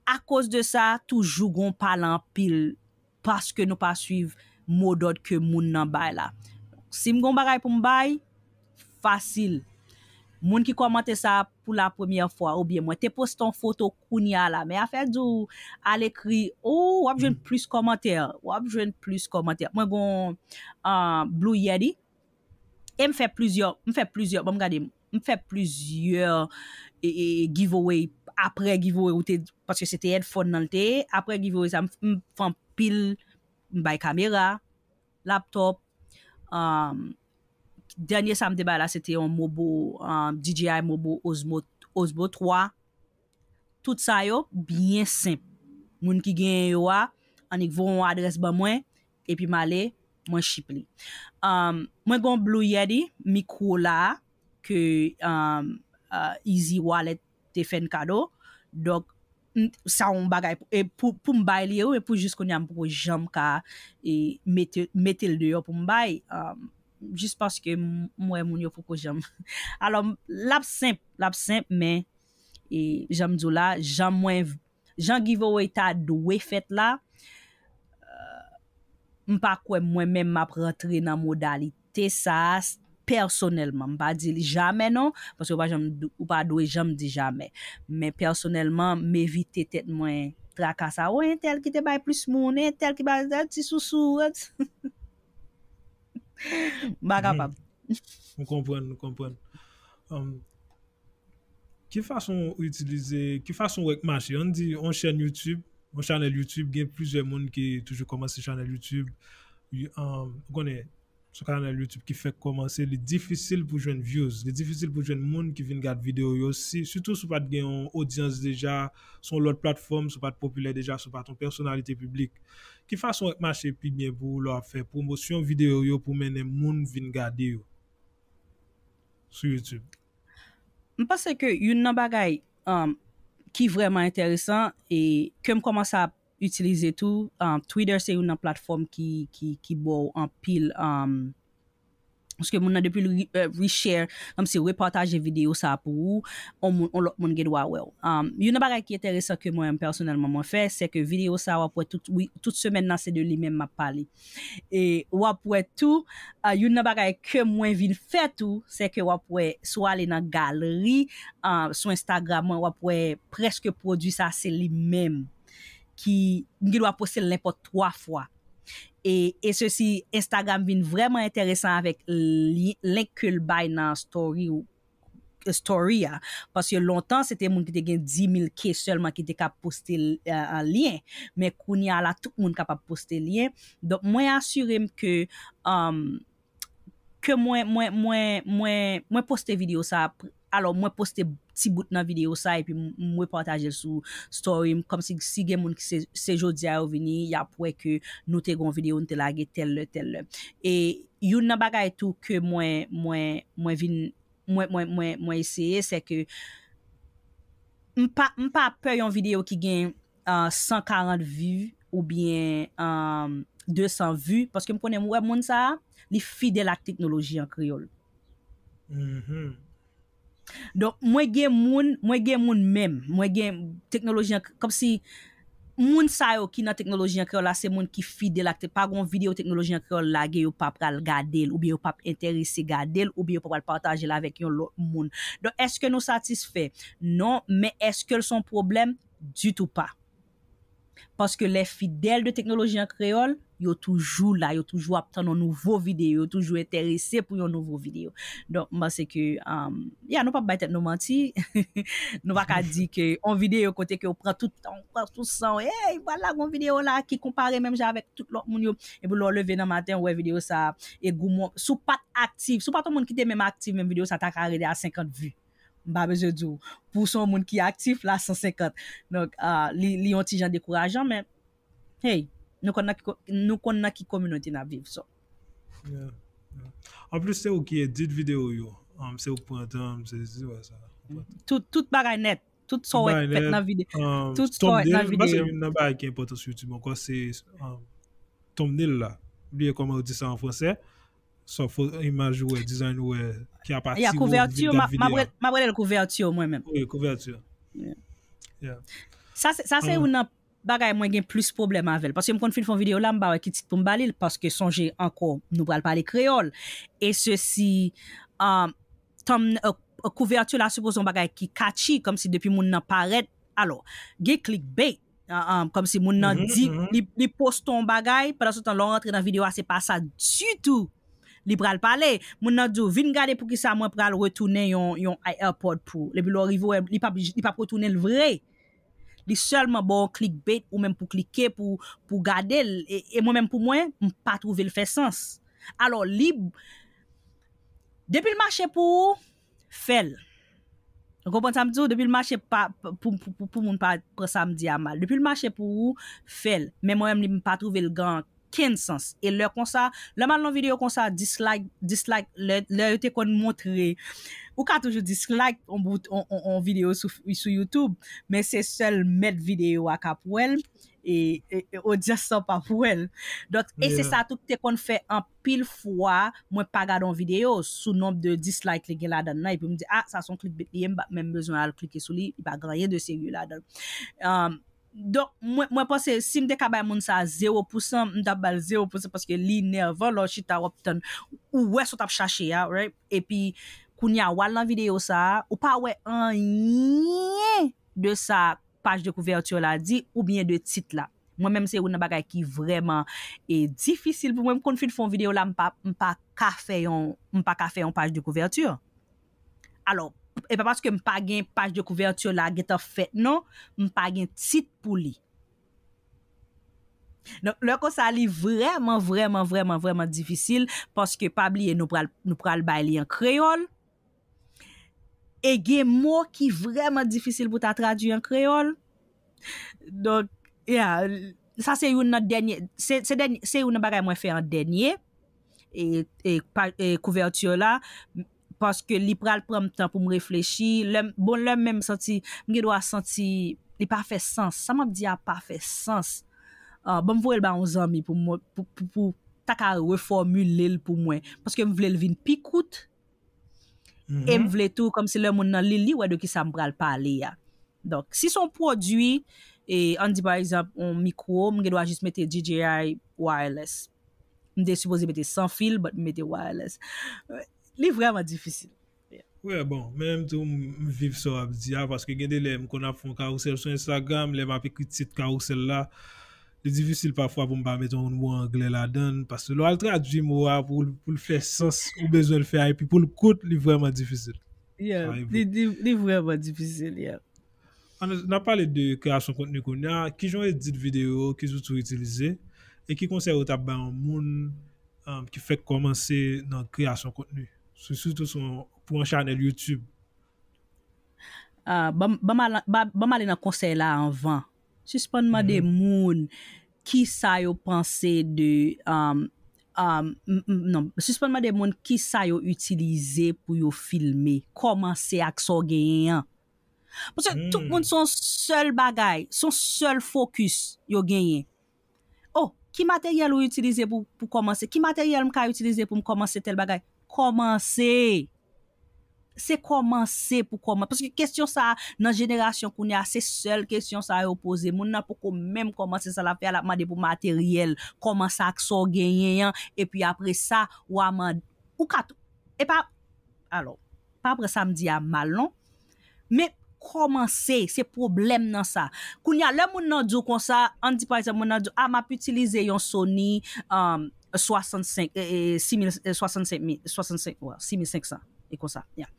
Akoz de sa, toujou gon pale anpil paske nou pa swiv modòd ke moun nan bay la. Si m gon bagay pou m bay, fasil. Moun ki kòmante sa pou la premyè fwa, oubyen mwen te poste yon foto kounye a la, men afè di w al ekri, ou w ap jwenn plis kòmantè, w ap jwenn plis kòmantè. Mwen gon uh, Blue Yeti, e m fè plizyè, m fè plizyè, bon m gade, m fè plizyè e, e, giveaway, apre giveaway ou te, paske se te headphone nan l te ye, apre giveaway sa m, m fè anpil, m bay kamera, laptop, um, dènye sa m te bay la se te yon Mobo, um, D J I Mobo Osmo, Osmo twa. Tout sa yo byen senp. Moun ki genyen yo a, annik voye yon adrès ban mwen, epi m ale, mwen ship li. Um, mwen gon Blue Yeti, mikwo la, ke um, uh, Easy Wallet te fè n kado. Donk, sa yon bagay e pou, pou m bay li yo, e pou jis kounye a m poko janm ka e, mete, mete l deyò pou m bay. Um, jis paske m wè moun yo poko janm. Alò, l ap senp, l ap senp, men e, jan m di w la, jan mwen, jan giveaway ta dwe fèt la, uh, m pa kwè mwen menm m ap rantre nan modalite sa a pèsonèlman. M pa di l jamè non, paske ou pa janm, ou pa dwe janm di jamè. Men pèsonèlman, m evite tèt mwen traka sa. O, entèl ki te bay plis moun, entèl ki bay ti sousou. M pa kapab. M konprann, m konprann. Um, ki fason ou itilize, ki fason ou wè k mache? Ann di, yon chèn YouTube, yon chanèl YouTube, gen plizyè moun ki toujou kòmanse chanèl YouTube. Ou konnen, se yon chanèl YouTube ki fèk kòmanse, li difisil pou jwenn views, li difisil pou jwenn moun ki vin gad videyo yo, si, sitou si w pa t gen yon odyans deja, se yon lòt platfòm, si w pa t popilè deja, si w pa t yon pèsonalite piblik. Ki fason w wè k mache pi byen pou ou lè w ap fè pwomosyon videyo yo pou mennen moun vin gade yo sou YouTube? M panse ke youn nan bagay um, ki vrèman enteresan e ke m kòmanse ap itilize tou, um, Twitter se youn nan platfòm ki, ki, ki ba w anpil um, paske moun nan depi l re, uh, reshare, kòmsi repataje videyo sa pou ou, on, moun, on lòt moun gen dwa wè w. Um, youn nan bagay ki enteresan ke mwen pèsonèlman mwen fè, se ke videyo sa w ap wè tout, tout semèn nan se de li menm m ap pale. E w ap wè tou, uh, youn nan bagay ke mwen vin fè tou, se ke w ap wè, si w ale nan galeri, uh, sou Instagram mwen, w ap wè prèske pwodui sa se li menm ki m gen dwa poste l nenpòt twa fwa. E, e sesi, Instagram vin vrèman enteresan avèk link ke l bay nan story ou story a. Paske lontan, se te moun ki te gen dis mil K sèlman ki te ka poste uh, lyen. Men kounye a la, tout moun kapab poste lyen. Donk, mwen asire m ke um, ke mwen, mwen, mwen, mwen, mwen poste videyo sa, alò mwen poste ti bout nan videyo sa epi mwen pataje l sou story m, kòmsi si gen moun ki se, se jodi a yo vini, y ap wè ke nou te gon videyo, nou te lage tèl lè, tèl lè. E youn nan bagay tou ke mwen, mwen, mwen vin, mwen, mwen, mwen, mwen eseye, se ke m pa, m pa pè yon videyo ki gen uh, san karant vi oubyen um, de san vi, paske m konnen m wè moun sa a, li fidèl ak teknoloji an kreyòl. Mhm. Donk, mwen gen moun, mwen gen moun menm, mwen gen teknoloji an, kòmsi moun sa yo ki nan teknoloji an kreyòl la, se moun ki fidèl ak, pa gon videyo teknoloji an kreyòl lage, yo pa pral gade l, oubyen yo p ap enterese gade l, oubyen yo pa pral pataje l avèk yon lòt moun. Donk, èske nou satisfè? Non, men èske l se yon pwoblèm? Ditou pa. Paske lè fidèl de teknoloji an kreyòl, yo toujou la, yo toujou ap tann yon nouvo videyo, yo toujou enterese pou yon nouvo videyo. Donk, m panse ke, um, ya, nou p ap bay tèt nou manti. Nou pa ka di ke yon videyo kote ke w pran tout tan, w pran tout san w, hey, vwala, gon videyo la ki konpare menm jan avèk tout lòt moun yo. Epi lè w leve nan maten, w wè videyo sa, e gou mwen, si w pa t aktif, si w pa t yon moun ki te menm aktif, menm videyo sa ta ka rete a senkant vi. M pa bezwen di w. Pou se yon moun ki aktif, la san senkant. Donk, ah, li, li yon ti jan dekourajan, men, hey, nou konn nan ki ko-, nou konn nan ki kominote n ap viv, so. Yeah, yeah. Anplis, se ou ki edit videyo yo. Um, se ou k pran tan, se, se, wè, sa. Tout, tout bagay nèt. Tout sa w wè k fèt nan videyo. Um, Tout sa w wè k nan thumbnail, m panse videyo. Youn nan bagay ki enpòtan sou YouTube ankò, se um, thumbnail la. Bliye kòman yo di sa an fransè. Sa fo imaj ou wè, design ou wè, ki apati Ya, kouvèti, m ap m ap rele l kouvèti mwen menm. Wi, kouvèti. Yeah. Yeah. Sa se sa se Ah. Youn nan bagay mwen gen plis pwoblèm avè l. Paske m konn fin fè yon videyo la, m pa wè ki tit pou m ba li l, paske sonje ankò, nou pral pale kreyòl. E sesi, um, tanm, uh, kouvèti la sipoze yon bagay ki catchy, kòmsi depi moun nan parèt, alò, gen clickbait, uh, um, kòmsi moun nan Mhm, di, mhm. li, li poste yon bagay, pandan se tan, lè w rantre nan videyo a, se pa sa ditou li pral pale. Moun nan di w, vin gade poukisa mwen pral retounen yon, yon AirPod pou ou. Epi lè w rive, w wè, li p ap, li p ap retounen l vre. Li sèlman ba w clickbait ou menm pou klike, pou, pou gade l. E, e mwen menm pou mwen, m pa twouve l fè sans. Alò, li, depi l mache pou ou, fè l. Ou konprann sa m di w? Depi l mache pa, pou, pou, pou, pou moun pa pran sa m di a mal. Depi l mache pou ou, fè l. Men mwen menm, li, m pa twouve l gen kenn sans. E lè konsa, lè m al nan videyo konsa, dislike, dislike, lè, lè yo te konn montre, ou ka toujou dislike on bout, on, on, on videyo sou, sou YouTube, men se sèl mèt videyo a k ap wè l, e, e, e odyans lan p ap wè l. Donk, e se Yeah. sa tou k te konn fè anpil fwa, mwen pa gade on videyo sou nonb de dislike li gen ladan l nan, epi m di, ah, sa se on clickbait li ye, m pa menm bezwen al klike sou li, li pa gen anyen de serye ladan l. Um, Donk, mwen, mwen panse, si m te ka bay moun sa a zewo pousan, m t ap ba l zewo pousan paske li nèvan lè w chita w ap tann. Ou wè sa w t ap chache a, right? Epi, kounye a, w al nan videyo sa a, ou pa wè anyen de sa paj de kouvèti la di oubyen de tit la. Mwen menm, se youn nan bagay ki vrèman e difisil pou mwen. M konn fin fè yon videyo la, m pa, m pa ka fè yon, m pa ka fè yon paj de kouvèti. Alò, e pa paske m pa gen paj de kouvèti la gentan fèt, non, m pa gen tit pou li. Donk, lè konsa, li vrèman, vrèman, vrèman, vrèman difisil, paske pa bliye, nou pral, nou pral bay li an kreyòl. E gen mo ki vrèman difisil pou ta tradui an kreyòl. Donk, yeah, sa se youn nan dènye, se, se dènye, se youn nan bagay mwen fè an dènye, e, e, pa, e kouvèti la, paske li pral pran m tan pou m reflechi. Lè m, bon, lè m menm santi, m gen dwa santi li pa fè sans. Sa m ap di a pa fè sans. Ah, ban m voye l ba yon zanmi pou mwen, pou, pou, pou ta ka refòmile l pou mwen. Paske m vle l vin pi kout. E m vle tou, kòmsi lè moun nan li, li wè de ki sa m pral pale a. Donk, si se yon pwodui, e, ann di pa egzanp, yon mikwo, m gen dwa jis mete D J I wireless. M te sipoze mete san fil, but m mete wireless. Li vrèman difisil. Wi, bon, men menm tou, m m viv sa w ap di a, paske gen de lè m konn ap fè yon kawousèl sou Instagram, lè m ap ekri tit kawousèl la, li difisil pafwa pou m pa mete yon mo anglè ladan l, paske lè w al tradui mo a pou, pou l fè sans, ou bezwen l fè a, epi pou l kout, li vrèman difisil. Yeah, Sa e vre. Li, li, li vrèman difisil, yeah. Ann, n ap pale de kreyasyon kontni kounye a. Kijan w edit videyo, ki zouti w itilize, e ki konsèy ou t ap bay yon moun, um, ki fèk kòmanse nan kreyasyon kontni? Sou, sitou sou, pou yon chanèl YouTube. Ah, ban m, ban m al, ban, ban m ale nan konsèy la anvan. Sispann mande moun ki sa yo panse de, um, um, m- m- non, sispann mande moun ki sa yo itilize pou yo filme. Kòmanse ak sa w genyen an. Paske tout moun se yon sèl bagay, se yon sèl fokis yo genyen. Oh, Ki materyèl ou itilize pou, pou kòmanse? Ki materyèl m ka itilize pou m kòmanse tèl bagay? Kòmanse! Se kòmanse pou kòmanse. Paske kesyon sa a, nan jenerasyon kounye a, se sèl kesyon sa a yo poze. Moun nan poko menm kòmanse sa l ap fè a, l ap mande pou materyèl. Kòmanse ak sa w genyen an, epi apre sa, w a mande. Ou ka tou. E pa, alò, pa pran sa m di a mal, non. Men kòmanse, se pwoblèm nan sa. Kounye a, lè moun nan di w konsa, ann di pa egzanp, moun nan di w, a, m ap itilize yon Sony, um, swasannsenk, eh, eh, sis mil, eh, swasannsenk mil, swasannsenk, ouais, sis mil senk san, e konsa, yeah.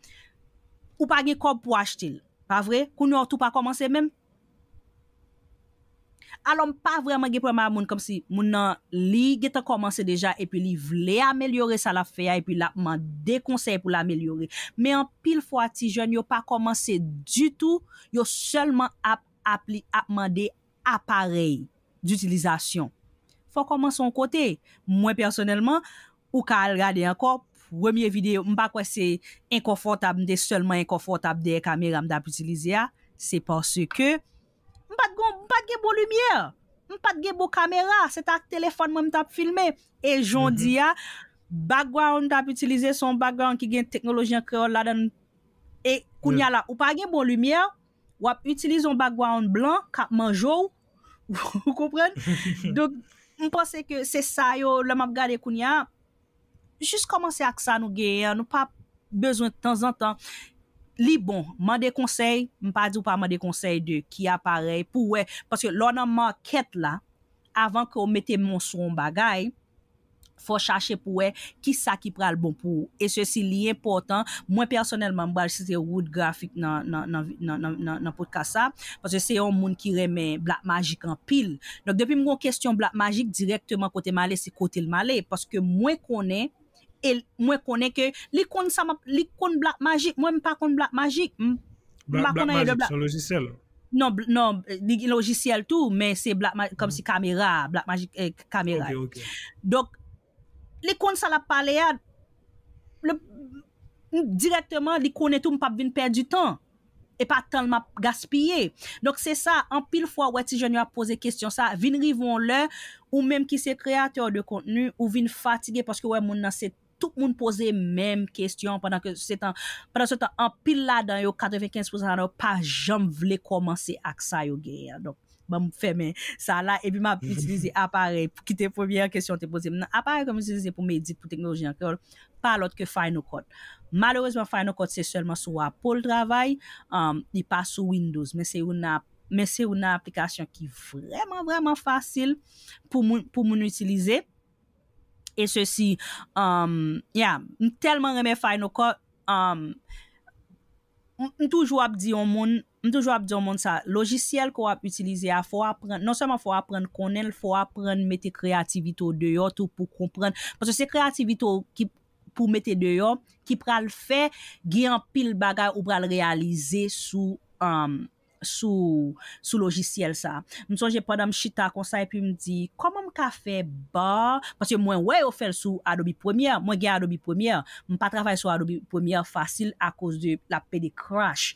Ou pa gen kòb pou achte l, pa vre? Kounye a, ou tou pa kòmanse menm? Alò, m pa vrèman gen pwoblèm a moun kòmsi moun nan, li gentan kòmanse deja, epi li vle amelyore sa l ap fè a, epi l ap mande konsèy pou l amelyore. Men anpil fwa, ti jèn yo pa kòmanse ditou, yo sèlman ap, ap, li ap mande aparèy ditilizasyon. Fò w kòmanse yon kote. Mwen, pèsonèlman, ou ka al gade ankò, premye videyo, m pa kwè se enkonfòtab, m te sèlman enkonfòtab dèyè kamera m t ap itilize a, se paske m pa t gon, m pa t gen bon limyè, m pa t gen bon kamera, se t ak telefòn mwen m t ap filme. E jodi a, background m t ap itilize se yon background ki gen teknoloji an kreyòl ladan l. E kounye a la, ou pa gen bon limyè, w ap itilize yon background blan k ap manje w, ou konprann? Donk, m panse ke se sa yo, lè m ap gade kounye a, jis kòmanse ak sa nou genyen an, nou pa bezwen tanzantan. Li bon, mande konsèy, m pa di w pa mande konsèy de ki aparèy pou wè, paske lè w nan market la, avan ke w mete men w sou yon bagay, fò w chache pou wè ki sa ki pral bon pou ou. E sesi, li enpòtan. Mwen, pèsonèlman, m pral site Wood Graphic nan, nan, nan, nan, nan, nan, nan podcast sa, paske se yon moun ki renmen Black Magic anpil. Donk, depi m gon kesyon Black Magic, dirèkteman kote m ale, se kote l m ale, paske mwen konnen, e mwen konnen ke li konn sa m ap, li konn Black Magic, mwen m pa konn Black Magic, m, m Black, pa Black konn anyen de Magic, Black. Se yon lojisyèl. Non, bl-, non, li gen lojisyèl tou, men se Black Ma-, kòmsi kamera, Black Magic, eh, kamera. Ok, ok. Donk, li konn sa l ap pale a, le, dirèkteman, li konnen tou, m p ap vin pèdi tan. E pa tan l m ap gaspiye. Donk, se sa, anpil fwa, w wè ti jèn yo ap poze kesyon sa, vin rive yon lè, ou menm ki se kreyatè de kontni, ou vin fatige paske w wè moun nan se tout moun poze menm kesyon pandan ke se tan, pandan se tan, anpil ladan yo, katrevenkenz pousan ladan yo, pa janm vle kòmanse ak sa yo genyen an. Donk, ban m fèmen sa la, epi m ap itilize aparèy ki te premyè kesyon te poze m nan. Aparèy ke m itilize pou m edit pou teknoloji an kreyòl, pa lòt ke Final Cut. Malerezman, Final Cut se sèlman sou Apple travay, um, li pa sou Windows, men se youn nan, men se youn nan aplikasyon ki vrèman, vrèman fasil pou moun, pou moun itilize. E sesi, um, yeah, m tèlman renmen Final Cut, um, m, m toujou ap di yon moun, m toujou ap di yon moun sa, lojisyèl ke w ap itilize a, fò w aprann, non sèlman fò w aprann konnen l, fò w aprann mete kreyativite w deyò tou pou konprann. Paske se kreyativite w ki, pou mete deyò, ki pral fè gen anpil bagay ou pral reyalize sou, um, sou, sou lojisyèl sa. M sonje pandan m chita konsa epi m di, kòman m ka fè bar? Paske mwen wè yo fè l sou Adobe Premiere. Mwen gen Adobe Premiere. M pa travay sou Adobe Premiere fasil akoz de l ap pede crash.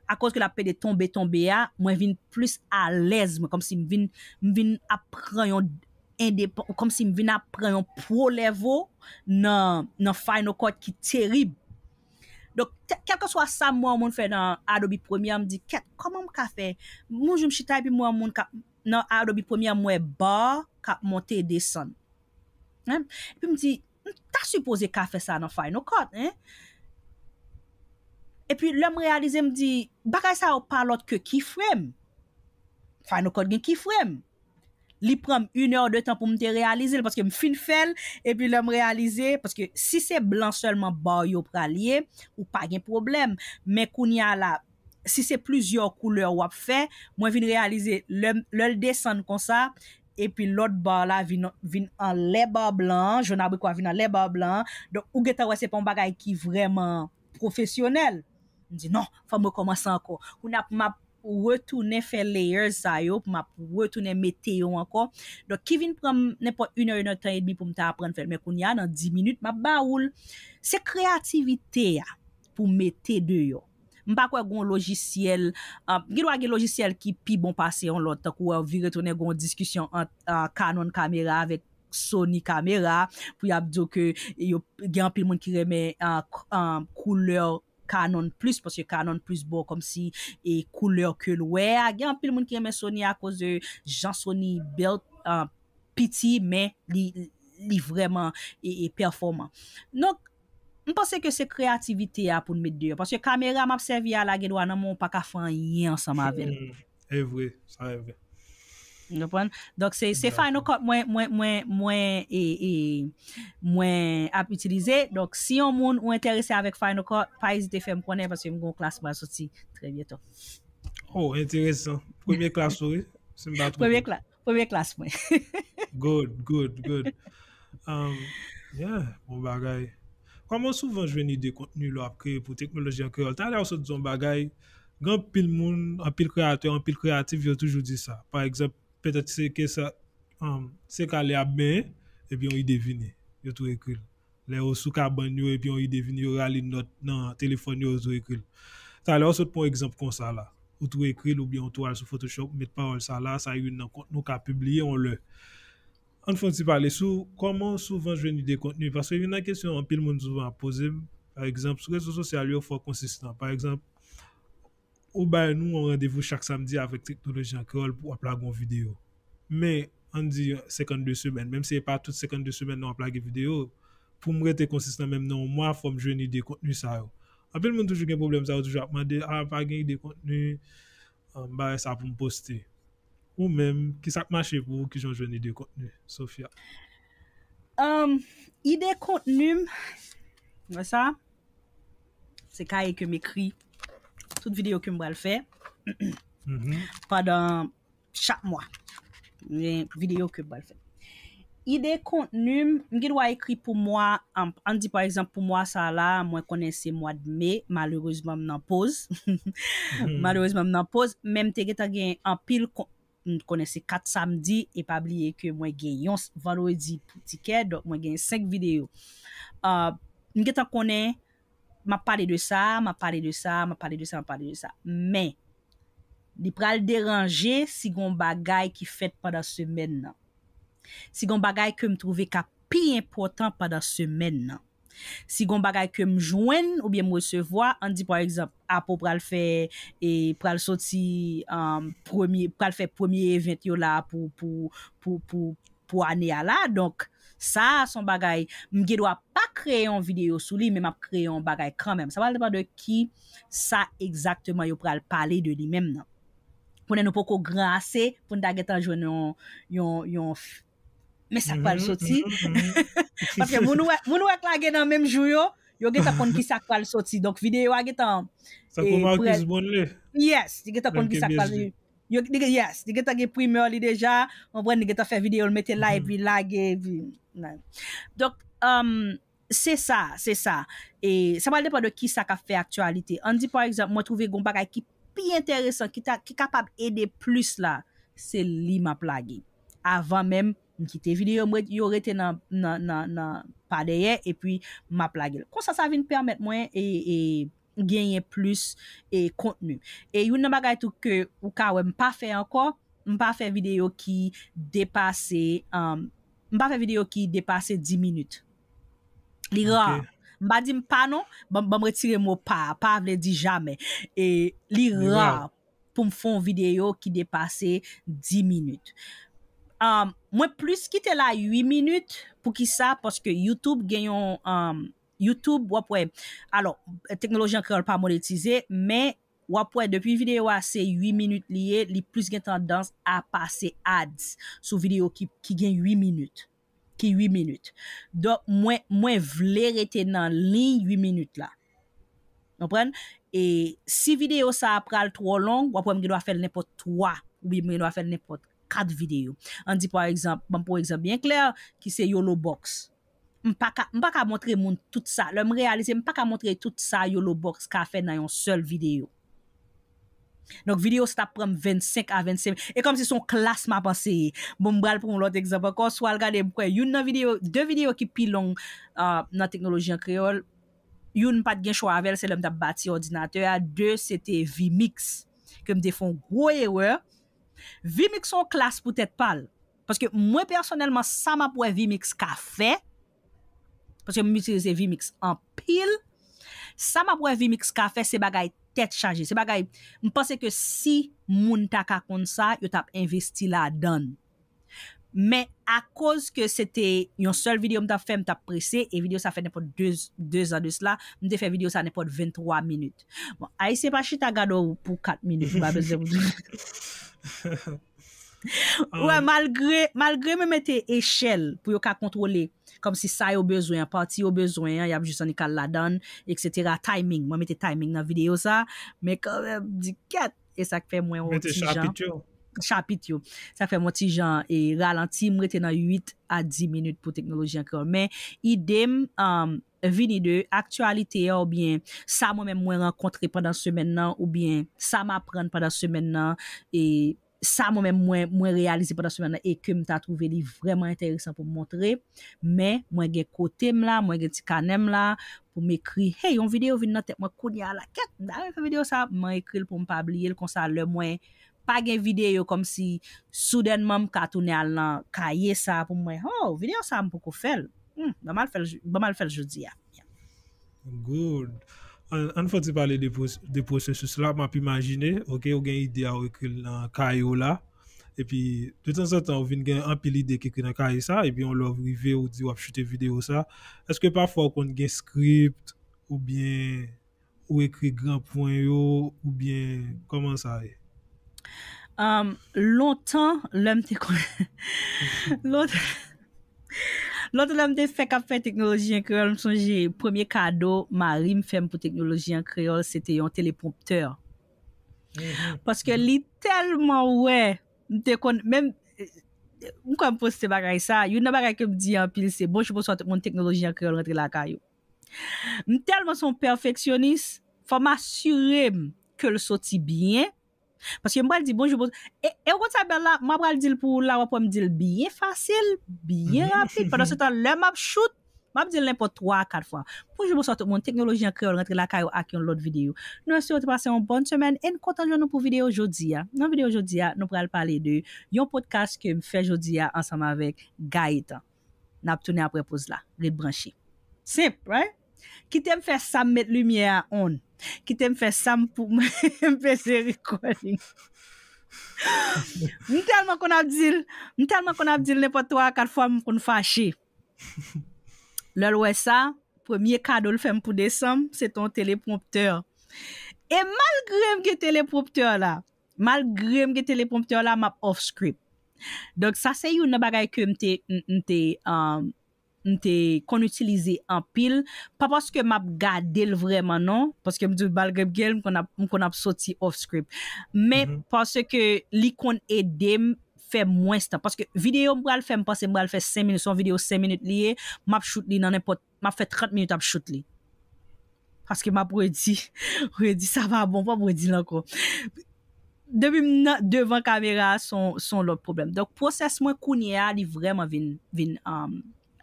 Akoz ke l ap pede tonbe, tonbe a, mwen vin plis alèz. Mwen kòmsi m vin, m vin ap pran yon endepan-, kòmsi m vin ap pran yon pro level nan, nan Final Cut ki terib. Donk, te-, kèlkeswa sa m wè yon moun fè nan Adobe Premiere, m di, kèt, kòman m ka fè? Yon jou m chita epi m wè yon moun k ap, nan Adobe Premiere, m wè bar k ap monte desann. Hein? Epi m di, m ta sipoze ka fè sa nan Final Cut, hein? Epi lè m reyalize, m di, bagay sa yo pa lòt ke keyframe. Final Cut gen keyframe. Li pran m inè de tan pou m te reyalize l, paske m fin fè l, epi lè m reyalize, paske si se blan sèlman bar yo pral ye, ou pa gen pwoblèm. Men kounye a la, si se plizyè koulè w ap fè, mwen vin reyalize lè, lè l desann konsa, epi lòt bar la vin, vin anlè bar blan an, jòn abrikò a vin anlè bar blan an. Donk, ou gentan wè se pa yon bagay ki vrèman pwofesyonèl. M di, non, fò m rekòmanse ankò. Kounye a, m ap retounen fè layers sa yo, pou m ap retounen mete yo ankò. Donk, ki vin pran m nenpòt inè, inè tan edmi pou m ta aprann fè l. Men kounye a, nan dis minit, m ap ba ou l. Se kreyativite a pou mete deyò. M pa kwè gen yon lojisyèl, ah, gen dwa gen lojisyèl ki pi bon pase yon lòt, tankou wè, vire tounen gen yon diskisyon ant, ah, Canon kamera avèk Sony kamera, pou y ap di w ke yo, gen anpil moun ki renmen, ah, k-, ah, koulè Canon plis, paske Canon plis ba w kòmsi e koulè ke l wè a. Gen anpil moun ki renmen Sony akoz de jan Sony built, ah, piti, men li, li vrèman e, e pèfòman. Donk, m panse ke se kreyativite a pou n met deyò. Paske kamera m ap sèvi a la gen dwa nan men w pa ka fè anyen ansanm avè l. Hmm, e vre, sa e vre. Ou konprann? Donk, se, se Final Cut mwen, mwen, mwen, mwen, e, e, mwen ap itilize. Donk, si yon moun ou enterese avèk Final Cut, pa ezite fè m konnen paske m gen yon klas mwen soti trè byento. Oh, enteresan. Premye klas ou, wi. Si m pa twonpe. Premye klas, premye klas mwen. Good, good, good. Um, yeah, bon bagay. Kòman w souvan jwenn ide kontni lè w ap kreye pou Teknoloji an Kreyòl? Talè w sot di yon bagay, gen anpil moun, anpil kreyatè, anpil kreyatif, yo toujou di sa. Pa egzanp, petèt se ke sa, um, se ka lè y ap benyen, epi yon ide vini, yo tou ekri l. Lè yo sou kabann yo, epi yon ide vini, yo rale nòt nan telefòn yo, yo tou ekri l. Talè w sot pran yon egzanp konsa la. Ou tou ekri l oubyen ou tou al sou Photoshop, ou met pawòl sa la, sa youn nan kontni w ka pibliye yon lè. Ann fè yon ti pale sou kòman w souvan jwenn ide kontni, paske youn nan kesyon anpil moun souvan ap poze m, pa egzanp, sou rezo sosyal yo, fò w konsistan. Pa egzanp, ou bay nou yon randevou chak samdi avèk Teknoloji an Kreyòl pou w ap lage yon videyo. Men, ann di senkannde semèn, menm si se pa tout senkannde semèn nan w ap lage videyo, pou m rete konsistan menm nan yon mwa, fò m jwenn ide kontni sa yo. Anpil moun toujou gen pwoblèm sa yo, toujou ap mande, "A, pa gen ide kontni, ah, m bagay sa pou m poste." Ou menm, ki sa k mache pou ou, kijan w jwenn ide kontni, Sophia? Um, ide kontni m, wè sa, se kaye ke m ekri tout videyo ke m pral fè pandan chak mwa. Gen videyo ke m pral fè. Ide kontni m, m gen dwa ekri pou mwa, an, ann di pa egzanp pou mwa sa la, mwen konnen se mwa de me, malerezman m nan poz. Malerezman m nan poz, men m te gentan gen anpil kon-, m konnen se kat samdi, e pa bliye ke mwen gen yon s-, vandredi pou tikè, donk mwen gen senk videyo. Ah, m gentan konnen, m ap pale de sa, m ap pale de sa, m ap pale de sa, m ap pale de sa. Men, li pral deranje si gon bagay ki fèt pandan semèn nan. Si gon bagay ke m twouve k ap pi enpòtan pandan semèn nan. Si gon bagay ke m jwenn oubyen m resevwa, ann di pa egzanp, Apple pral fè, e pral soti, um, premye, pral fè premye event yo la pou, pou, pou, pou, pou ane a la. Donk, sa a se yon bagay, m gen dwa pa kreye yon videyo sou li, men m ap kreye yon bagay kanmenm. Sa pral depann de ki sa egzakteman yo pral pale de li menm nan. Konnen nou poko gran ase pou n ta gentan jwenn yon, yon, yon f-, men sa k pral soti. Paske moun ou wè, moun ou wè k lage nan menm jou yo, yo gentan konn ki sa k pral soti. Donk, videyo a gentan, tankou e, Marcus prè-, Brownlee. Yes, li gentan konn ki sa k pral, yo, li gen, yes, li gentan gen primè li deja, ou konprann, li gentan fè videyo, l mete la, epi lage, epi, donk, um, se sa, se sa. E sa pral depann de ki sa k ap fè aktyalite. Ann di, pa egzanp, mwen twouve gon bagay ki pi enteresan, ki ta, ki kapab ede plis la, se li m ap lage. Avan menm, m kite videyo m ret-, yo rete nan, nan, nan, nan pa dèyè, epi m ap lage l. Konsa, sa vin pèmèt mwen e, e genyen plis e kontni. E youn nan bagay tou ke ou ka wè m pa fè ankò, m pa fè videyo ki depase, um, m pa fè videyo ki depase dis minit. Li ra. M pa di m pa non, ban, ban m retire mo pa, pa vle di jamè. E li ra pou m fè yon videyo ki depase dis minit. Um, mwen plis kite l a uit minit. Poukisa? Paske YouTube gen yon, um, YouTube, w ap wè, alò, Teknoloji an Kreyòl pa monetize, men w ap wè depi videyo a se uit minit li ye, li plis gen tandans a pase ads sou videyo ki, ki gen uit minit, ki uit minit. Donk, mwen, mwen vle rete nan liy uit minit la. Konprann? E si videyo sa a pral twò long, w ap wè m gen dwa fè l nenpòt twa, oubyen m gen dwa fè l nenpòt kat videyo. Ann di, pa egzanp, ban m pran yon egzanp byen klè, ki se Yolo Box. M pa ka, m pa ka montre moun tout sa. Lè m reyalize, m pa ka montre tout sa Yolo Box ka fè nan yon sèl videyo. Donk, videyo sa t ap pran m vennsenk a vennsenk. E kòmsi se yon klas m ap anseye. Bon, m pral pran yon lòt egzanp ankò. Si w al gade, m kwè, youn nan videyo, de videyo ki pi long, ah, nan Teknoloji an Kreyòl, Youn, m pa t gen chwa avè l, se lè m t ap bati òdinatè a. De, se te vMix, ke m te fè yon gwo erè. Vmix se yon klas pou tèt pa l. Paske mwen pèsonèlman, sa m ap wè vmix ka fè, paske m itilize vmix anpil, sa m ap wè vmix ka fè, se bagay tèt chaje. Se bagay, m panse ke si moun ta ka konn sa, yo t ap envesti ladan l. Men akoz ke se te yon sèl videyo m t ap fè, m t ap prese, e videyo sa fè nenpòt de, de zan de sila, m te fè videyo sa nenpòt venntwa minit. Bon, Ayisyen pa chita gade w pou kat minit, ou pa bezwen pou Wè, malgre, malgre mwen mete echèl pou yo ka kontwole, kòmsi sa yo bezwen an, pati yo bezwen an, y ap jis annik al ladan l, etsetera. Timing, mwen mete timing nan videyo sa, men kanmenm, di kèt, e sa k fè mwen yon Mete ti jan chapit yo. Chapit yo. Sa fè mwen ti jan e ralanti, m rete nan uit a dis minit pou teknoloji an kreyòl. Men ide m, um, vini de aktyalite a oubyen sa mwen menm mwen rankontre pandan semèn nan oubyen sa m aprann pandan semèn nan e sa mwen menm mwen, mwen reyalize pandan semèn nan e ke m ta twouve li vrèman enteresan pou m montre. Men mwen gen kote m la, mwen gen ti kanè m la pou m ekri. Hey, yon videyo vin nan tèt mwen kounye a la. Kèt, m ta renmen fè videyo sa, mwen ekri l pou m pa bliye l konsa lè mwen pa gen videyo kòmsi soudènman m ka tounen al nan kaye sa pou mwen. Oh, videyo sa m poko fè l. Hmm, ban m al fè l, ban m al fè l jodi a. Good. Ann, ann fè ti pale de, de pwosesis la. M ap imajine, ok, ou gen ide a, ou ekri l nan kaye w la. Epi, de tanzantan, ou vin gen anpil ide ki ekri nan kaye sa, epi yon lè w rive, ou di w ap choute videyo sa. Èske pafwa ou konn gen script, oubyen ou ekri gran pwen yo, oubyen kòman sa ye? Um, lontan, lè m te konn. Lontan. Lontan lè m te fèk ap fè teknoloji an kreyòl, m sonje premye kado mari m fè m pou teknoloji an kreyòl, se te yon telepwonptè. Paske li tèlman wè, m te konn, menm, m kwè m poste bagay sa, youn nan bagay ke m di anpil se, bonjou, bonswa tout moun, teknoloji an kreyòl rantre lakay ou. M tèlman se yon pèfeksyonis, fò m asire m ke l soti byen, paske m pral di bonjou, bonswa. E, e ou konn sa bèl la, mwen pral di l pou ou la, w ap wè m di l byen fasil, byen rapid. Pandan se tan, lè m ap shoot, m ap di l nenpòt twa a kat fwa. Bonjou, bonswa tout moun, teknoloji an kreyòl rantre lakay ou ak yon lòt videyo. Nou espere w te pase yon bòn semèn e n kontan jwenn nou pou videyo jodi a. Nan videyo jodi a, nou pral pale de yon podcast ke m fè jodi a ansanm avèk Gaëtan. N ap tounen apre poz la. Ret branche. Senp, right? Kite m fè sa m met limyè a on. Kite m fè sa m pou m peze recording. M tèlman konn ap di l, m tèlman konn ap di l nenpòt twa a kat fwa m konn fache. Lè l wè sa, premye kado l fè m pou desanm, se te yon telepwonptè. E malgre m gen telepwonptè la, malgre m gen telepwonptè la, m ap off script. Donk sa se youn nan bagay ke m te, m, m te, um, m te konn itilize anpil, pa paske m ap gade l vrèman non, paske m di w malgre m gen l, m konn ap, m konn ap soti off script. Men paske li konn ede m fè mwens tan. Paske videyo m pral fè, m panse m pral fè senk minit, se yon videyo senk minit li ye, m ap shoot li nan nenpòt, m ap fè trant minit ap shoot li. Paske m ap redi, redi sa pa bon, pa redi l ankò. Depi m nan devan kamera a, se yon, se yon lòt pwoblèm. Donk, pwosès mwen kounye a, li vrèman vin, vin, um,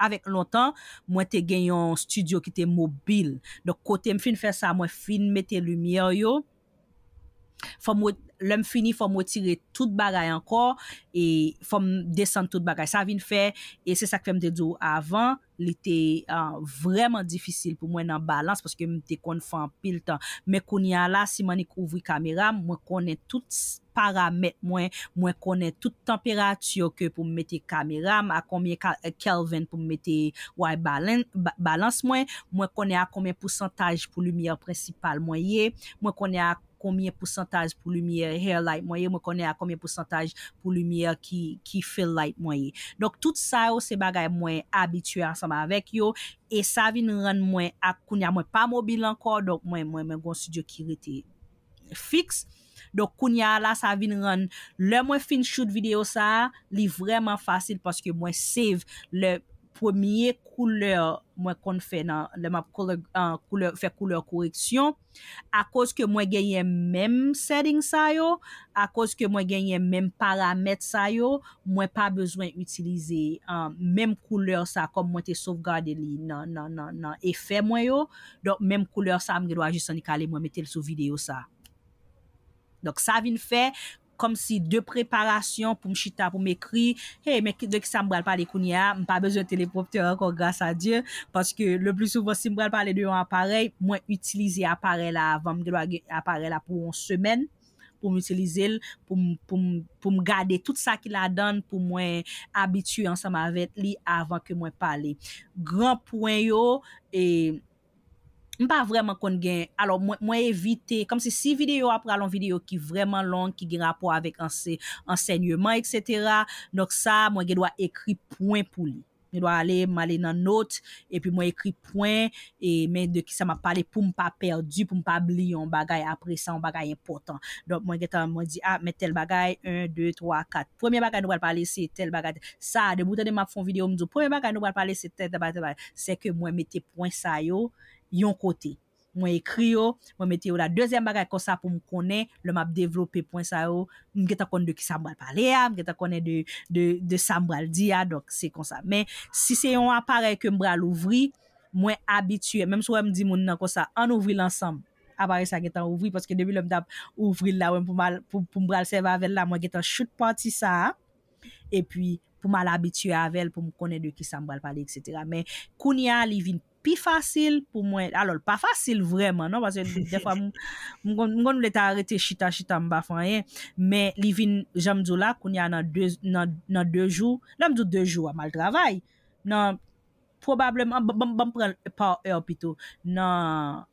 avèk lontan, mwen te gen yon estidyo ki te mobil. Donk, kote m fin fè sa, mwen fin mete limyè yo. Fò m, lè m fini, fò m retire tout bagay ankò, e fò m desann tout bagay. Sa vin fè, e se sa k fè m te di w avan, li te, ah, vrèman difisil pou mwen nan balans, paske m te konn fè anpil tan. Men kounye a la, si m annik ouvri kamera m, mwen konnen tout s-, paramèt mwen, mwen konnen tout tanperati ke pou m mete kamera m, a konbyen ka-, Kelvin pou m mete white balan-, ba-, balans mwen, mwen konnen a konbyen pousantaj pou limyè prensipal mwen ye, mwen konnen a konbyen pousantaj pou limyè hair light mwen ye, mwen konnen a konbyen pousantaj pou limyè ki, ki fill light mwen ye. Donk, tout sa yo, se bagay mwen abitye ansanm avèk yo, e sa vin rann mwen, ak kounye a mwen pa mobil ankò, donk mwen, mwen, mwen gon estidyo ki rete fiks. Donk, kounye a la, sa vin rann, lè mwen fin shoot videyo sa a, li vrèman fasil paske mwen save lè premye koulè mwen konn fè nan lè m ap koulè, ah, koulè, fè koulè koreksyon. Akoz ke mwen genyen menm setting sa yo, akoz ke mwen genyen menm paramèt sa yo, mwen pa bezwen itilize, ah, menm koulè sa kòm mwen te sovgade li nan, nan, nan, nan efè mwen yo. Donk, menm koulè sa, m gen dwa jis annik ale mwen mete l sou videyo sa. Donk, sa vin fè kòmsi de preparasyon pou m chita, pou m ekri, hey, men ki, de ki sa m pral pale kounye a, m pa bezwen telepromptè ankò, gras a Dye, paske le pli souvan, si m pral pale de yon aparèy, mwen itilize aparèy la avan, m gen dwa gen aparèy la pou yon semèn, pou m itilize l, pou m, pou m, pou m gade tout sa ki ladan l, pou mwen abitye ansanm avèk li avan ke mwen pale. Gran pwen yo, e, m pa vrèman konn gen, alò, mwen, mwen evite, kòmsi si videyo a pral yon videyo ki vrèman long, ki gen rapò avèk anse-, ansèyman, etsetera, donk sa, mwen gen dwa ekri pwen pou li. Mwen dwa ale, m ale nan not, epi mwen ekri pwen, e men de ki sa m ap pale pou m pa pèdi, pou m pa bliye yon bagay apre sa, yon bagay enpòtan. Donk, mwen gentan, mwen di, ah, men tèl bagay, en, de, twa, kat. Premye bagay nou pral pale, se tèl bagay. Sa, depi w tande m ap fè yon videyo, m di w, premye bagay nou pral pale, se tèl, tèl bagay, tèl bagay. Se ke mwen mete pwen sa yo yon kote. Mwen ekri yo, mwen mete yo la. Dezyèm bagay konsa pou m konnen, lè m ap devlope pwen sa yo, m gentan konn de ki sa m pral pale a, m gentan konnen de, de, de sa m pral di a, donk se konsa. Men, si se yon aparèy ke m pral ouvri, mwen abitye, menm si w wè m di moun nan konsa, ann ouvri l ansanm. Aparèy sa gentan ouvri, paske depi lè m t ap ouvri l la, wè m pou m al, pou, pou m pral sèvi avè l la, mwen gentan choute pati sa a. Epi, pou m al abitye avè l, pou m konnen de ki sa m pral pale, etsetera. Men, kounye a, li vin pi fasil pou mwen. Alò, l pa fasil vrèman, non, paske dèfwa, m, m konn, m konn vle ta rete chita, chita, m pa fè anyen. Men, li vin, jan m di w la, kounye a, nan de, nan, nan de jou, lè m di w de jou a, m al travay. Nan, pwobableman, ban, ban, ban m pran l pa è pito. Nan,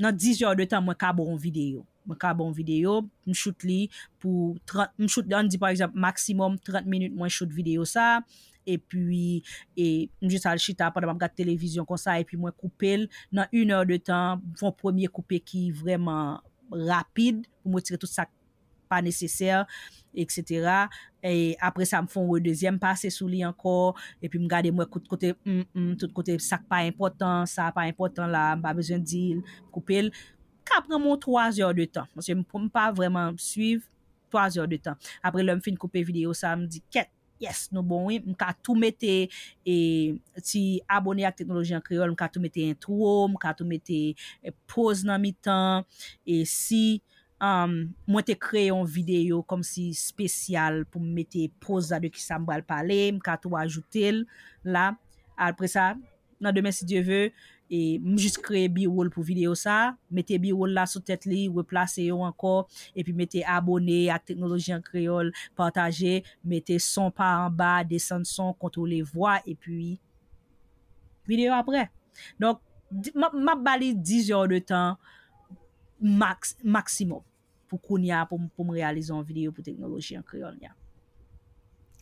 nan diz è de tan, mwen ka ba w yon videyo. Mwen ka ba w yon videyo, m shoot li pou trant, m shoot, ann di, pa egzanp, maksimòm trant minit, mwen shoot videyo sa, epi, e, m jis al chita pandan m ap gad televizyon konsa, epi mwen koupe l nan inè de tan, m fè yon premye koupe ki vrèman rapid, pou m retire tout sa k pa nesesè, etsetera. E apre sa, m fè yon dezyèm pase sou li ankò, epi m gade, m wè tout kote, mm, mm, tout kote, sa k pa enpòtan, sa pa enpòtan la, m pa bezwen di l, m koupe l. Ka pran mwen twa zè de tan, paske m, m pa vrèman swiv, twa zè de tan. Apre, lè m fin koupe videyo sa, m di, kèt, yes, nou bon, wi. M ka tou mete, e, ti abone ak Teknoloji an Kreyòl, m ka tou mete entwo, m ka tou mete, e, poz nan mitan, e si, um, mwen te kreye yon videyo kòmsi espesyal pou m mete poz la de ki sa m pral pale, m ka tou ajoute l la. Apre sa, nan demen, si Dye ve, e m jis kreye B-roll pou videyo sa, mete B-roll la sou tèt li, replase yo ankò, epi mete abone ak Teknoloji an Kreyòl, pataje, mete son pa anba, desann son, kontwole vwa, epi videyo a prè. Donk, di, m ap, m ap ba li diz è de tan maks, maksimòm pou kounye a, pou m, pou m reyalize yon videyo pou Teknoloji an Kreyòl, ya.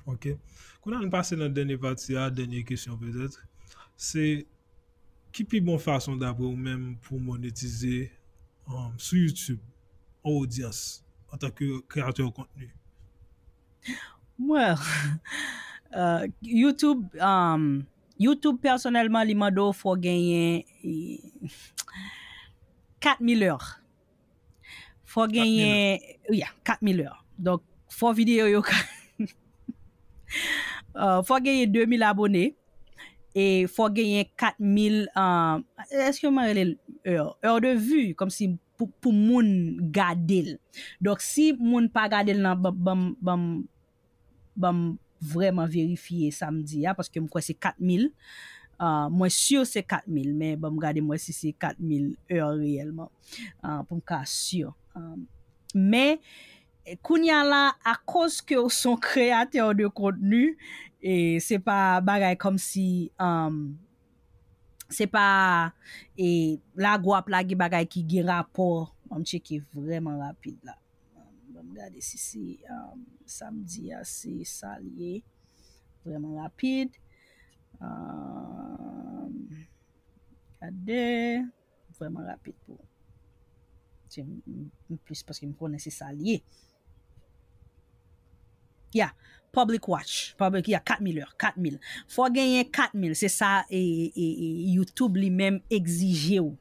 Ok. Kounye a, nou pase nan dènye pati a, dènye kesyon petèt. Se, ki pi bon fason, dapre ou menm, pou monetize, um, sou YouTube, yon odyans, antanke kreyatè kontni? Well, uh, YouTube, um, YouTube, pèsonèlman, li mande w fò w genyen, e, kat mil è. Fò w genyen, yeah, kat mil è. Donk, fò videyo yo ka, uh, fò w genyen de mil abone, e fò w genyen kat mil, uh, èske mwen rele l è, è de vue, kòmsi pou, pou moun gade l. Donk, si moun pa gade l nan, ban, ban, ban, ban m vrèman verifye sa m di a, paske m kwè se kat mil. Ah, mwen si se kat mil, men ban m gade m wè si se kat mil è reyèlman, ah, pou m ka si. Ah, men, kounye a la, akoz ke w se yon kreyatè de kontni, e se pa bagay kòmsi, um, se pa, e, lago ap lage bagay ki gen rapò. Ban m tcheke vrèman rapid la. Ban m gade si se, um, sa m di a, se sa l ye. Vrèman rapid. Um, gade. Vrèman rapid pou. Se m, m, m plis paske m konnen se sa l ye. Yeah, public watch, public, yeah, kat mil è, kat mil. Fò genyen kat mil, se sa e, e, e YouTube li menm egzije w.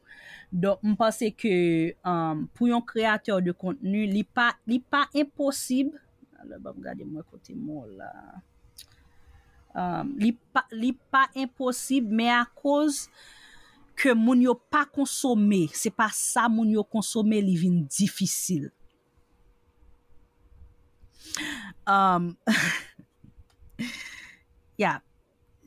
Donk, m panse ke um, pou yon kreyatè de kontni, li pa, li pa enposib. Alò, ban m gade mwen kote mo la. Um, li pa, li pa enposib, men akoz ke moun yo pa konsome, se pa sa moun yo konsome, li vin difisil. Um, yeah,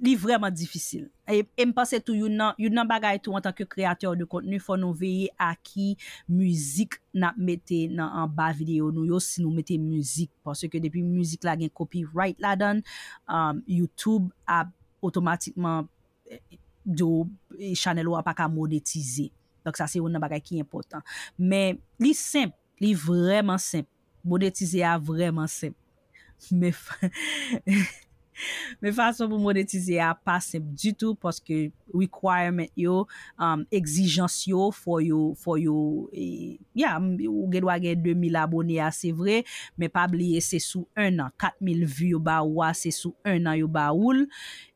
li vrèman difisil. E, e m panse tou, youn nan, youn nan bagay tou, antanke kreyatè de kontni, fò nou veye a ki mizik n ap mete nan anba videyo nou yo, si nou mete mizik. Paske depi mizik la gen copyright ladan l, um, YouTube ap otomatikman eh, di w, eh, chanèl ou a pa ka monetize. Donk, sa se youn nan bagay ki enpòtan. Men, li senp, li vrèman senp. Monetize a vrèman senp. Men, fa- men fason pou monetize a pa senp ditou, paske requirement yo, um, egzijans yo, fò yo, fò yo, e, yeah, m- ou gen dwa gen de mil abone a, se vre, men pa bliye se sou en an. Kat mil vi yo ba ou a, se sou en an yo ba ou l.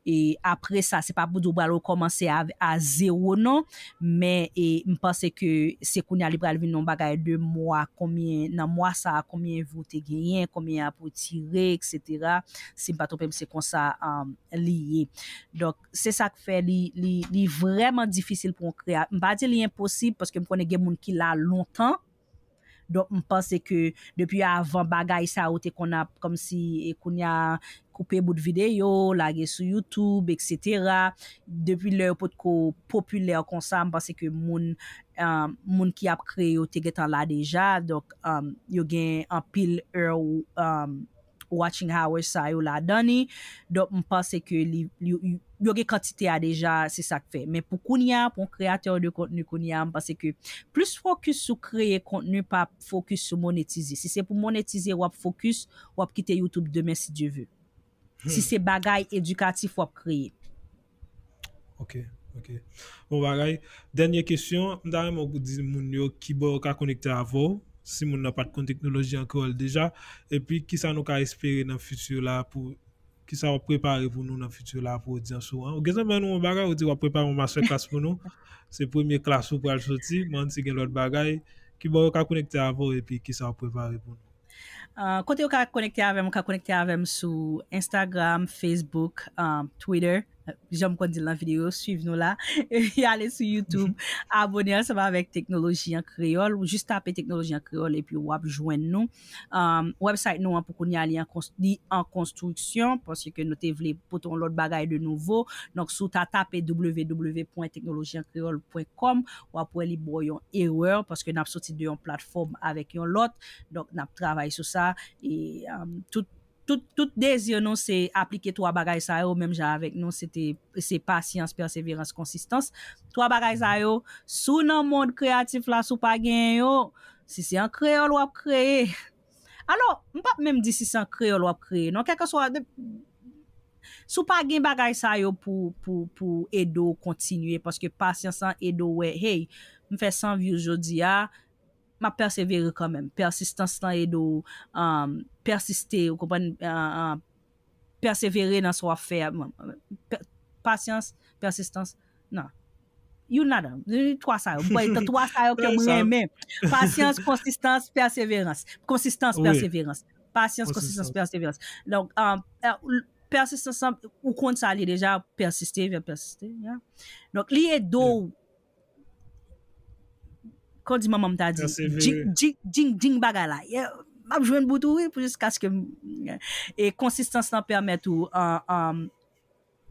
E apre sa, se pa pou di w pral rekòmanse a, a zewo non, men e, m panse ke se kounye a li pral vin yon bagay de mwa, konbyen, nan mwa sa a, konbyen vi w te genyen, konbyen ap retire, etsetera. Si m pa twonpe m, se konsa um, li ye. Donk, se sa k fè li, li, li vrèman difisil pou yon kreyatè. M pa di li enposib, paske m konnen gen moun ki la lontan, Donk, m panse ke depi avan bagay sa yo te konn ap kòmsi e kounye a koupe bout videyo, lage sou YouTube, etsetera. Depi lè yo potko popilè konsa, m panse ke moun, um, moun ki ap kreye yo te gentan la deja. Donk, um, yo gen anpil è, um, watching hours sa yo ladan li. Donk, m panse ke li, li, yo gen kantite a deja, se sa k fè. Men pou kounye a, pou yon kreyatè de kontni kounye a, m panse ke plis fokis sou kreye kontni, pa fokis sou monetize. Si se pou monetize, w ap fokis, w ap kite YouTube demen, si Dye ve. Si se bagay edikatif w ap kreye. Ok, ok. Bon bagay. Dènye kesyon, m ta renmen w di moun yo kibò yo ka konekte avè w, si moun nan pa t konn Teknoloji an Kreyòl deja, epi kisa nou ka espere nan fiti la pou, kisa w ap prepare pou nou nan fiti la pou odyans ou an. Ou gentan ban nou yon bagay, ou di w ap prepare yon masterclass pou nou. Se premye klas ou pral soti, m ann si gen lòt bagay. Kibò yo ka konekte avè w epi kisa w ap prepare pou nou. Uh, kote yo ka konekte avè m, ou ka konekte avè m sou Instagram, Facebook, um, Twitter. Jan m konn di l nan videyo, swiv nou la. Epi ale sou YouTube, abone ansanm avèk Teknoloji an Kreyòl. Ou jis tape Teknoloji an Kreyòl epi w ap jwenn nou. Um, website nou an pou kounye a li an, li an konstriksyon, paske nou te vle pote yon lòt bagay de nouvo. Donk, si w ta tape w w w pwen teknoloji an kreyòl pwen kòm, w ap wè li ba w yon erè, paske n ap soti de yon platfòm avèk yon lòt. Donk, n ap travay sou sa. E, um, tout, tout, tout dezi nou se aplike twa bagay sa yo, menm jan avèk nou, se te, se pasyans, pèseverans, konsistans. Twa bagay sa yo, si w nan mond kreyatif la, si w pa genyen yo, si se an kreyòl w ap kreye. Alò, m p ap menm di si se an kreyòl w ap kreye. Non, kèlkeswa, de- si w pa gen bagay sa yo pou, pou, pou ede w kontinye, paske pasyans lan ede w wè, hey, m fè san views jodi a, m ap pèsevere kanmenm. Pèsistans lan ede w um, pèsiste, ou konprann, uh, uh, pèsevere nan sa w ap fè a. Pasyans, pèsistans, non. Youn ladan. Twa sa yo. M kwè se twa sa yo ke m renmen. Pasyans, konsistans, pèseverans. Konsistans, pèseverans. Pasyans, konsistans, pèseverans. Donk, um, pèsistans lan, ou konn sa li deja, pèsiste, vè pèsiste. Donk, li ede w kon di manman m ta di, djing, djing, djing bagay la. M ap jwenn bout ou wi, pou jiskaske e konsistans lan pèmèt ou,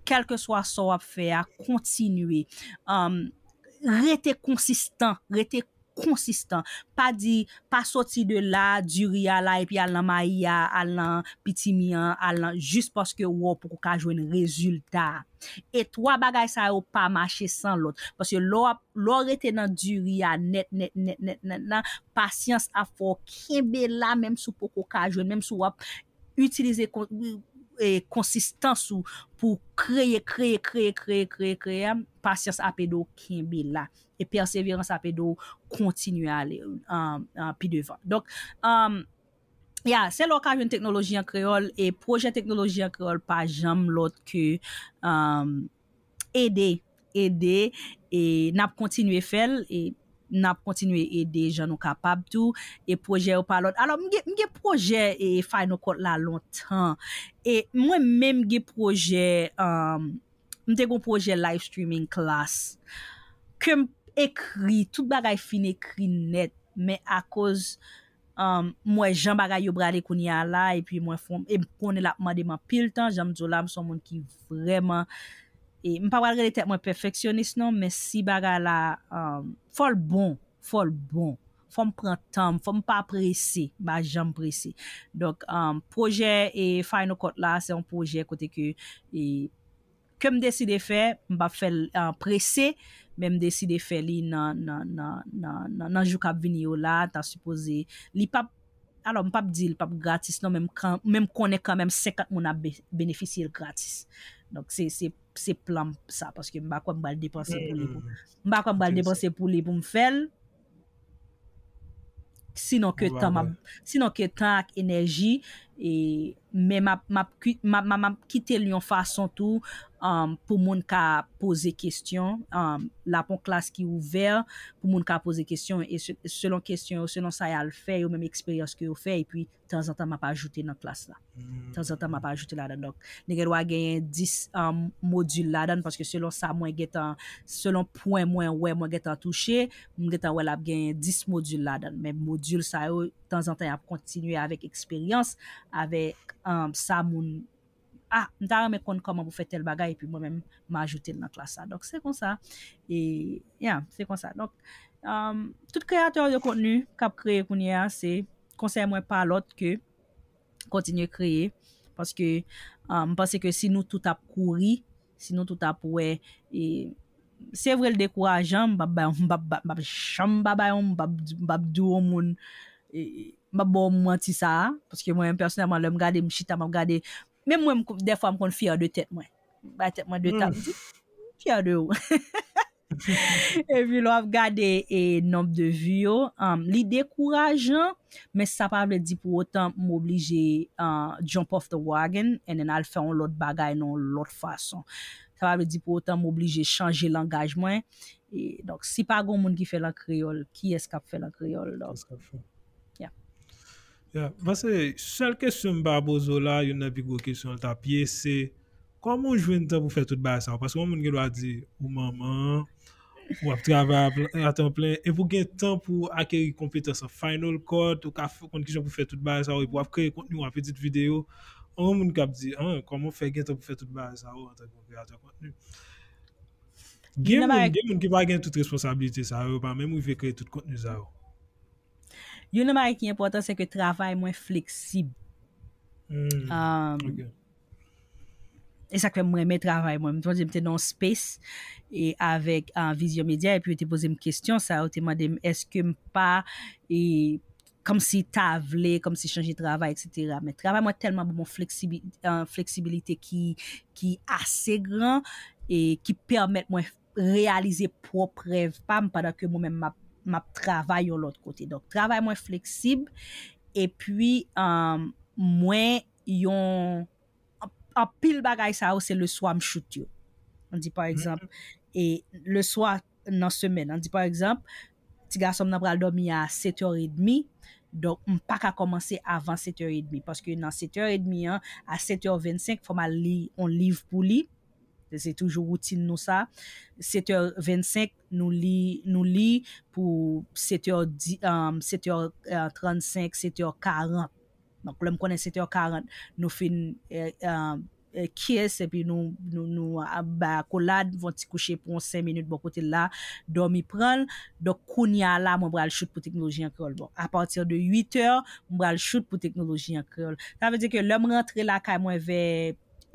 kèlkeswa sa w ap fè a, kontinye. Rete konsistan, rete konsistan. Pa di, pa soti de la, diri a la, epi al nan mayi a, al nan pitimi an, al nan, jis paske w wè w poko ka jwenn rezilta. E twa bagay sa yo pa mache san lòt. Paske lè w ap, lè w rete nan diri a nèt, nèt, nèt, nèt, nèt, nan, pasyans ap fè w kenbe la, menm si w poko ka jwenn, menm si w ap itilize kon, e, konsistans ou pou kreye, kreye, kreye, kreye, kreye, kreye, pasyans ap ede w kenbe la. E pèseverans ap ede w kontinye ale, um, um, pi devan. Donk, um, Ya, se lè w ka jwenn teknoloji an kreyòl, e pwojè teknoloji an kreyòl pa janm lòt ke, um, ede, ede, e n ap kontinye fè l, e n ap kontinye ede jan nou kapab tou, e pwojè yo pa lòt. Alò, m gen, m gen pwojè e Final Cut la lontan, e mwen menm gen pwojè, um, m te gen pwojè live streaming class, ke m ekri, tout bagay fin ekri nèt, men akoz, um, m wè jan bagay yo prale kounye a la, epi mwen fon, e m konnen l ap mande m anpil tan, jan m di w la, m se yon moun ki vrèman, e m pa pral rele tèt mwen pèfeksyonis non, men si bagay la, um, fò l bon, fò l bon, fò m pran tan m, fò m pa prese, m pa janm prese. Donk, um, pwojè e Final Cut la, se yon pwojè kote ke, e, ke m deside fè, m p ap fè l, uh, prese, men m deside fè li nan, nan, nan, nan, nan, nan jou k ap vini yo la, ta sipoze, li p ap, alò, m p ap di l p ap gratis non, men m kan, men m konnen kanmenm senkant moun ap be-, benefisye l gratis. Donk, se, se, se plan m sa, paske m pa kwè m pral depanse pou li pou, m pa kwè m pral depanse pou li pou m fè l. Sinon ke tan m ap, sinon ke tan ak enèji, e, men m ap, m ap ki-, m ap, m ap, m ap kite l yon fason tou, um, pou moun ka poze kesyon, um, l ap yon klas ki ouvè pou moun ka poze kesyon, e se-, selon kesyon yo, selon sa y al fè, yo menm eksperyans ke yo fè, epi tanzantan m ap ajoute nan klas la. Tanzantan m ap ajoute ladan. Donk, li gen dwa genyen dis, um, modil ladan, paske selon sa mwen gentan, selon pwen mwen wè, mwen gentan touche, m gentan wè l ap genyen dis modil ladan. Men modil sa yo, tanzantan, y ap kontinye avèk eksperyans, avèk, um, sa moun, ah, m ta renmen konn kòman pou fè tèl bagay, epi mwen menm, m ajoute l nan klas la. Donk, se konsa. E, yeah, se konsa. Donk, um, tout kreyatè de kontni k ap kreye kounye a, se konsèy mwen pa lòt ke kontinye kreye. Paske, ah, m panse ke si nou tout ap kouri, si nou tout ap wè, e, se vre l dekourajan, m p ap bay, m p ap, m p ap janm pa bay yon, m p ap, m p ap di yon moun, e, m p ap ba w manti sa a, paske mwen menm pèsonèlman, lè m gade, m chita, m ap gade, menm mwen, m ko-, dèfwa m konn fyè de tèt mwen. M bay tèt mwen de tap, m di, m fyè de ou. Epi lè w ap gade e nonb de vi yo, um, li dekourajan, men sa pa vle di pou otan m oblije, uh, jump off the wagon and then al fè yon lòt bagay nan yon lòt fason. Sa pa vle di pou otan m oblije chanje langaj mwen. E, donk, si pa gon moun ki fè l an kreyòl, kiyès k ap fè l an kreyòl? Donk, yeah. Yeah, paske sèl kesyon m pa poze w la, youn nan pi gwo kesyon l t ap ye, se kòman w jwenn tan pou fè tout bagay sa yo? Paske yon moun gen dwa di, ou manman, w ap travay a pl-, a tan plen, epi w gen tan pou akeri konpetans an Final Cut, ou ka f-, konn kijan pou fè tout bagay sa yo, epi w ap kreye kontni, w ap edit videyo. Yon moun k ap di, ah, kòman w fè gen tan pou fè tout bagay sa yo antanke yon kreyatè kontni? Gen moun, gen moun ki pa gen tout responsablite sa yo, yo pa menm rive kreye tout kontni sa yo. Youn nan bagay ki enpòtan, se ke travay mwen fleksib. Um, e sa k fè m renmen travay mwen. M sonje m te nan yon space e avèk, uh, Vision Media, epi yo te poze m kesyon sa, yo te mande m èske m pa, e, kòmsi ta vle, kòmsi chanje travay, et cetera. Men travay mwen tèlman ban mwen fleksibi-, uh, fleksibilite ki, ki ase gran e ki pèmèt mwen reyalize pwòp rèv pa m pandan ke mwen menm m ap, m ap travay yon lòt kote. Donk, travay mwen fleksib, epi, um, mwen yon, an-, anpil bagay sa yo, se leswa m shoot yo. Ann di, pa egzanp, e leswa nan semèn, ann di, pa egzanp, ti gason m nan pral dòmi a sèt è edmi, donk, m pa ka kòmanse avan sèt è edmi, paske nan sèt è edmi an, a sèt è vennsenk, fò m al li yon liv pou li. Se, se toujou woutin nou sa. Sèt è vennsenk, nou li, nou li pou sèt è di, um, sèt è, uh, trannsenk, sèt è karant. Donk, lè m konnen sèt è karant, nou fin, eh, eh, eh, kiss, epi nou, nou, nou, ah, bay akolad, fè yon ti kouche pou yon senk minit bò kote l la, dòmi pran l. Donk, kounye a la, mwen pral shoot pou Teknoloji an Kreyòl. Bon, apati de uit è, mwen pral shoot pou Teknoloji an Kreyòl. Sa vle di ke lè m rantre lakay mwen vè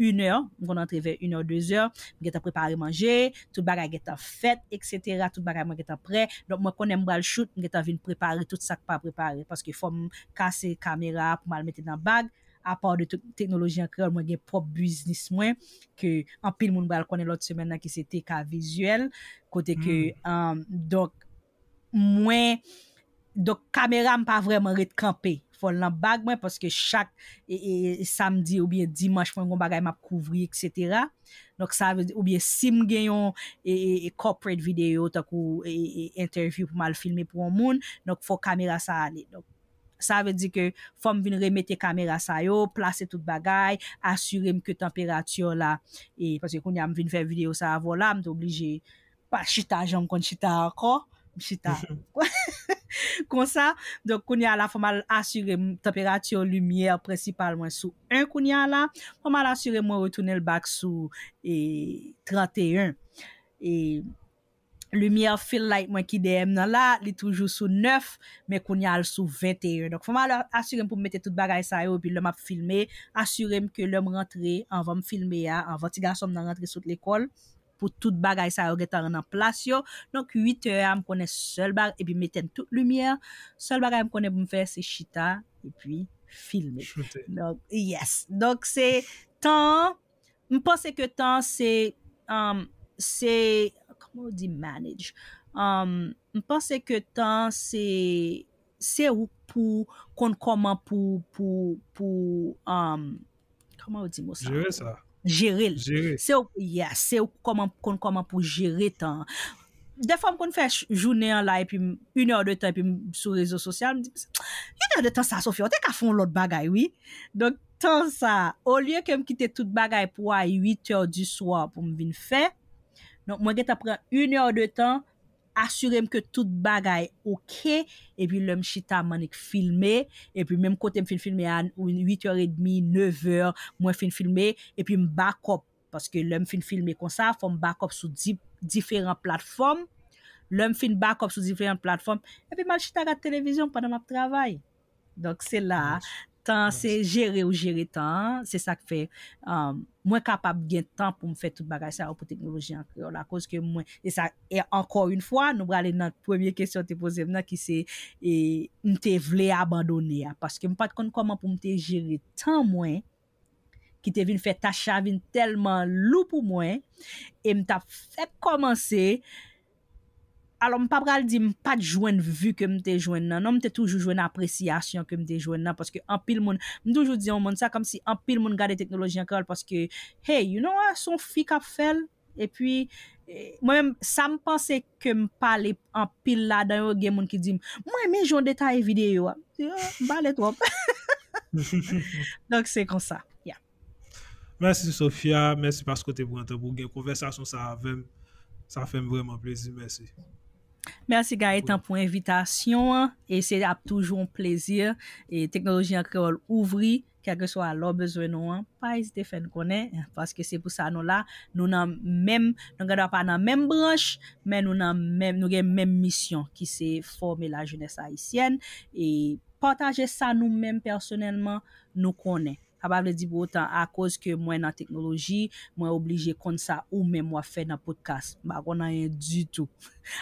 inè, m konn rantre vè inè, dezè, m gentan prepare manje, tout bagay gentan fèt, et cetera. Tout bagay mwen gentan prè. Donk, mwen konnen m pral shoot, m gentan vin prepare tout sa k pa prepare. Paske fò m kase kamera a pou m al mete nan bag. Apa de tek-, Teknoloji an Kreyòl, mwen gen pwòp biznis mwen, ke anpil moun pral konnen lòt semèn nan, ki se T K Vizyèl, kote ke, um, donk, mwen, donk, kamera m pa vrèman ret kanpe. fò l nan bag mwen, paske chak e, e, e, samdi oubyen dimanch mwen gon bagay m ap kouvri, etsetera. Donk, sa vle di, oubyen si m gen yon e, e, e corporate video, tankou e, e, e, interview pou m al filme pou yon moun, donk fò kamera sa ale. Donk, sa vle di ke fò m vin remete kamera sa yo, plase tout bagay, asire m ke tanperati la, e, paske kounye a m vin fè video sa avè w la, m te oblije pa chita jan m konn chita ankò. M chita konsa. Donk, kounye a la, fò m al asire m tanperati limyè prensipal mwen sou en kounye a la. Fò m al asire mwen retounen l back sou e, trannteyen. E limyè fill light mwen ki dèyè m nan la, li toujou sou nèf, men kounye a l sou venteyen. Donk, fò m al asire m pou m mete tout bagay sa yo, epi lè m ap filme, asire m ke lè m rantre, anvan m filme a, anvan ti gason m nan rantre sot lekòl, pou tout bagay sa yo gentan nan plas yo. Donk, uit è a, m konnen sèl bagay, epi m etenn tout limyè, sèl bagay m konnen pou m fè, se chita, epi filme. Donk, yes. Donk, se tan, m panse ke tan se, um, se, kòman w di manage? Um, m panse ke tan se, se ou pou konn kòman pou, pou, pou, um, kòman w di mo sa? Jere sa. Jere l. Jere. Se ou, yes, se ou kòman, konn kòman pou jere tan an. Dèfwa m konn fè ch- jounen an la, epi m, inè de tan, epi m sou rezo sosyal, m di, inè de tan sa, Sofia, ou te ka fè yon lòt bagay, wi. Donk, tan sa, olye ke m kite tout bagay pou a uit è di swa pou m vin fè, donk, mwen gentan pran inè de tan, asire m ke tout bagay oke, epi lè m chita, m annik filme, epi menm kote m fin filme a, uit è edmi, nèf è, mwen fin filme, epi m backup. Paske lè m fin filme konsa, fò m backup sou di- diferan platfòm. Lè m fin backup sou diferan platfòm, epi m al chita gad televizyon pandan m ap travay. Donk, se la, tan se jere ou jere tan an, se sa k fè, um, mwen kapab gen tan pou m fè tout bagay sa yo pou teknoloji an kreyòl. Akoz ke mwen, e sa, e ankò yon fwa, nou prale nan premye kesyon te poze m nan, ki se, e, m te vle abandone a. Paske m pa t konn kòman pou m te jere tan mwen, ki te vin fè tach la vin tèlman lou pou mwen, e m t ap fèk kòmanse. Alò, m pa pral di m pa t jwenn vi ke m te jwenn nan, non, m te toujou jwenn apresyasyon ke m te jwenn nan, paske anpil moun, m toujou di yon moun sa, kòmsi anpil moun gade teknoloji an kreyòl, paske, hey, you know what, se yon fi k ap fè l, epi, e, mwen menm, sa m panse ke m pale anpil ladan yo, gen moun ki di m, mwen renmen jan w detaye videyo a. M di, "Ah, m pale twòp." Donk, se konsa. Yeah. Mèsi, Sofia. Mèsi paske w te pran tan pou w gen konvèsasyon sa avè m. Sa fè m vrèman plezi. Mèsi. Mèsi, Gaëtan, pou envitasyon an. E se ap toujou yon plezi. E Teknoloji an Kreyòl ouvri, kèlkeswa lè w bezwen nou an, pa ezite fè n konnen, paske se pou sa nou la. Nou nan menm, nou gen dwa pa nan menm branch, men nou nan menm, nou gen menm misyon, ki se fòme lajenès ayisyèn e pataje sa nou menm pèsonèlman nou konnen. Sa pa vle di pou otan, akoz ke mwen nan teknoloji, mwen oblije konn sa ou menm w ap fè nan podcast. M pa konn anyen ditou.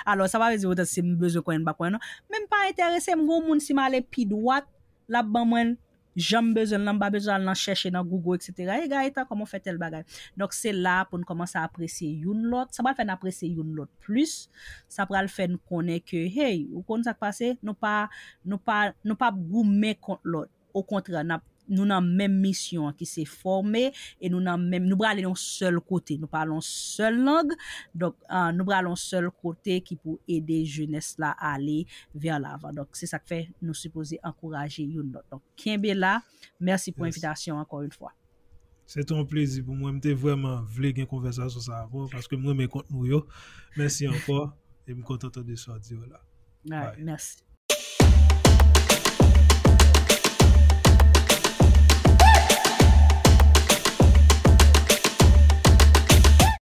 Alò, sa pa vle di pou otan si m bezwen konnen, m pa konnen non. Men m pa enterese, m gon moun, si m ale pi dwat, l ap ban mwen jan m bezwen l lan, m pa bezwen al nan chèche nan Google, etsetera. E Gaëtan, kòman w fè tèl bagay? Donk, se la pou n kòmanse apresye youn lòt. Sa pral fè n apresye youn lòt plis. Sa pral fè n konnen ke, hey, ou konn sa k pase? Nou pa, nou pa, nou p ap goumen kont lòt. Okontrè, n ap, nou nan menm misyon an ki se fòme, e nou nan menm, nou prale yon sèl kote, nou pale yon sèl lang, donk, ah, nou prale yon sèl kote ki pou ede jenès la ale vè lavan. Donk, se sa k fè nou sipoze ankouraje youn lòt. Donk, kenbe la. Mèsi pou envitasyon ankò yon fwa. Se te yon plezi pou mwen. M te vrèman vle gen konvèsasyon sa avè w, paske m renmen kontni w yo. Mèsi ankò, e m kontan tande sa w di yo la. Mèsi.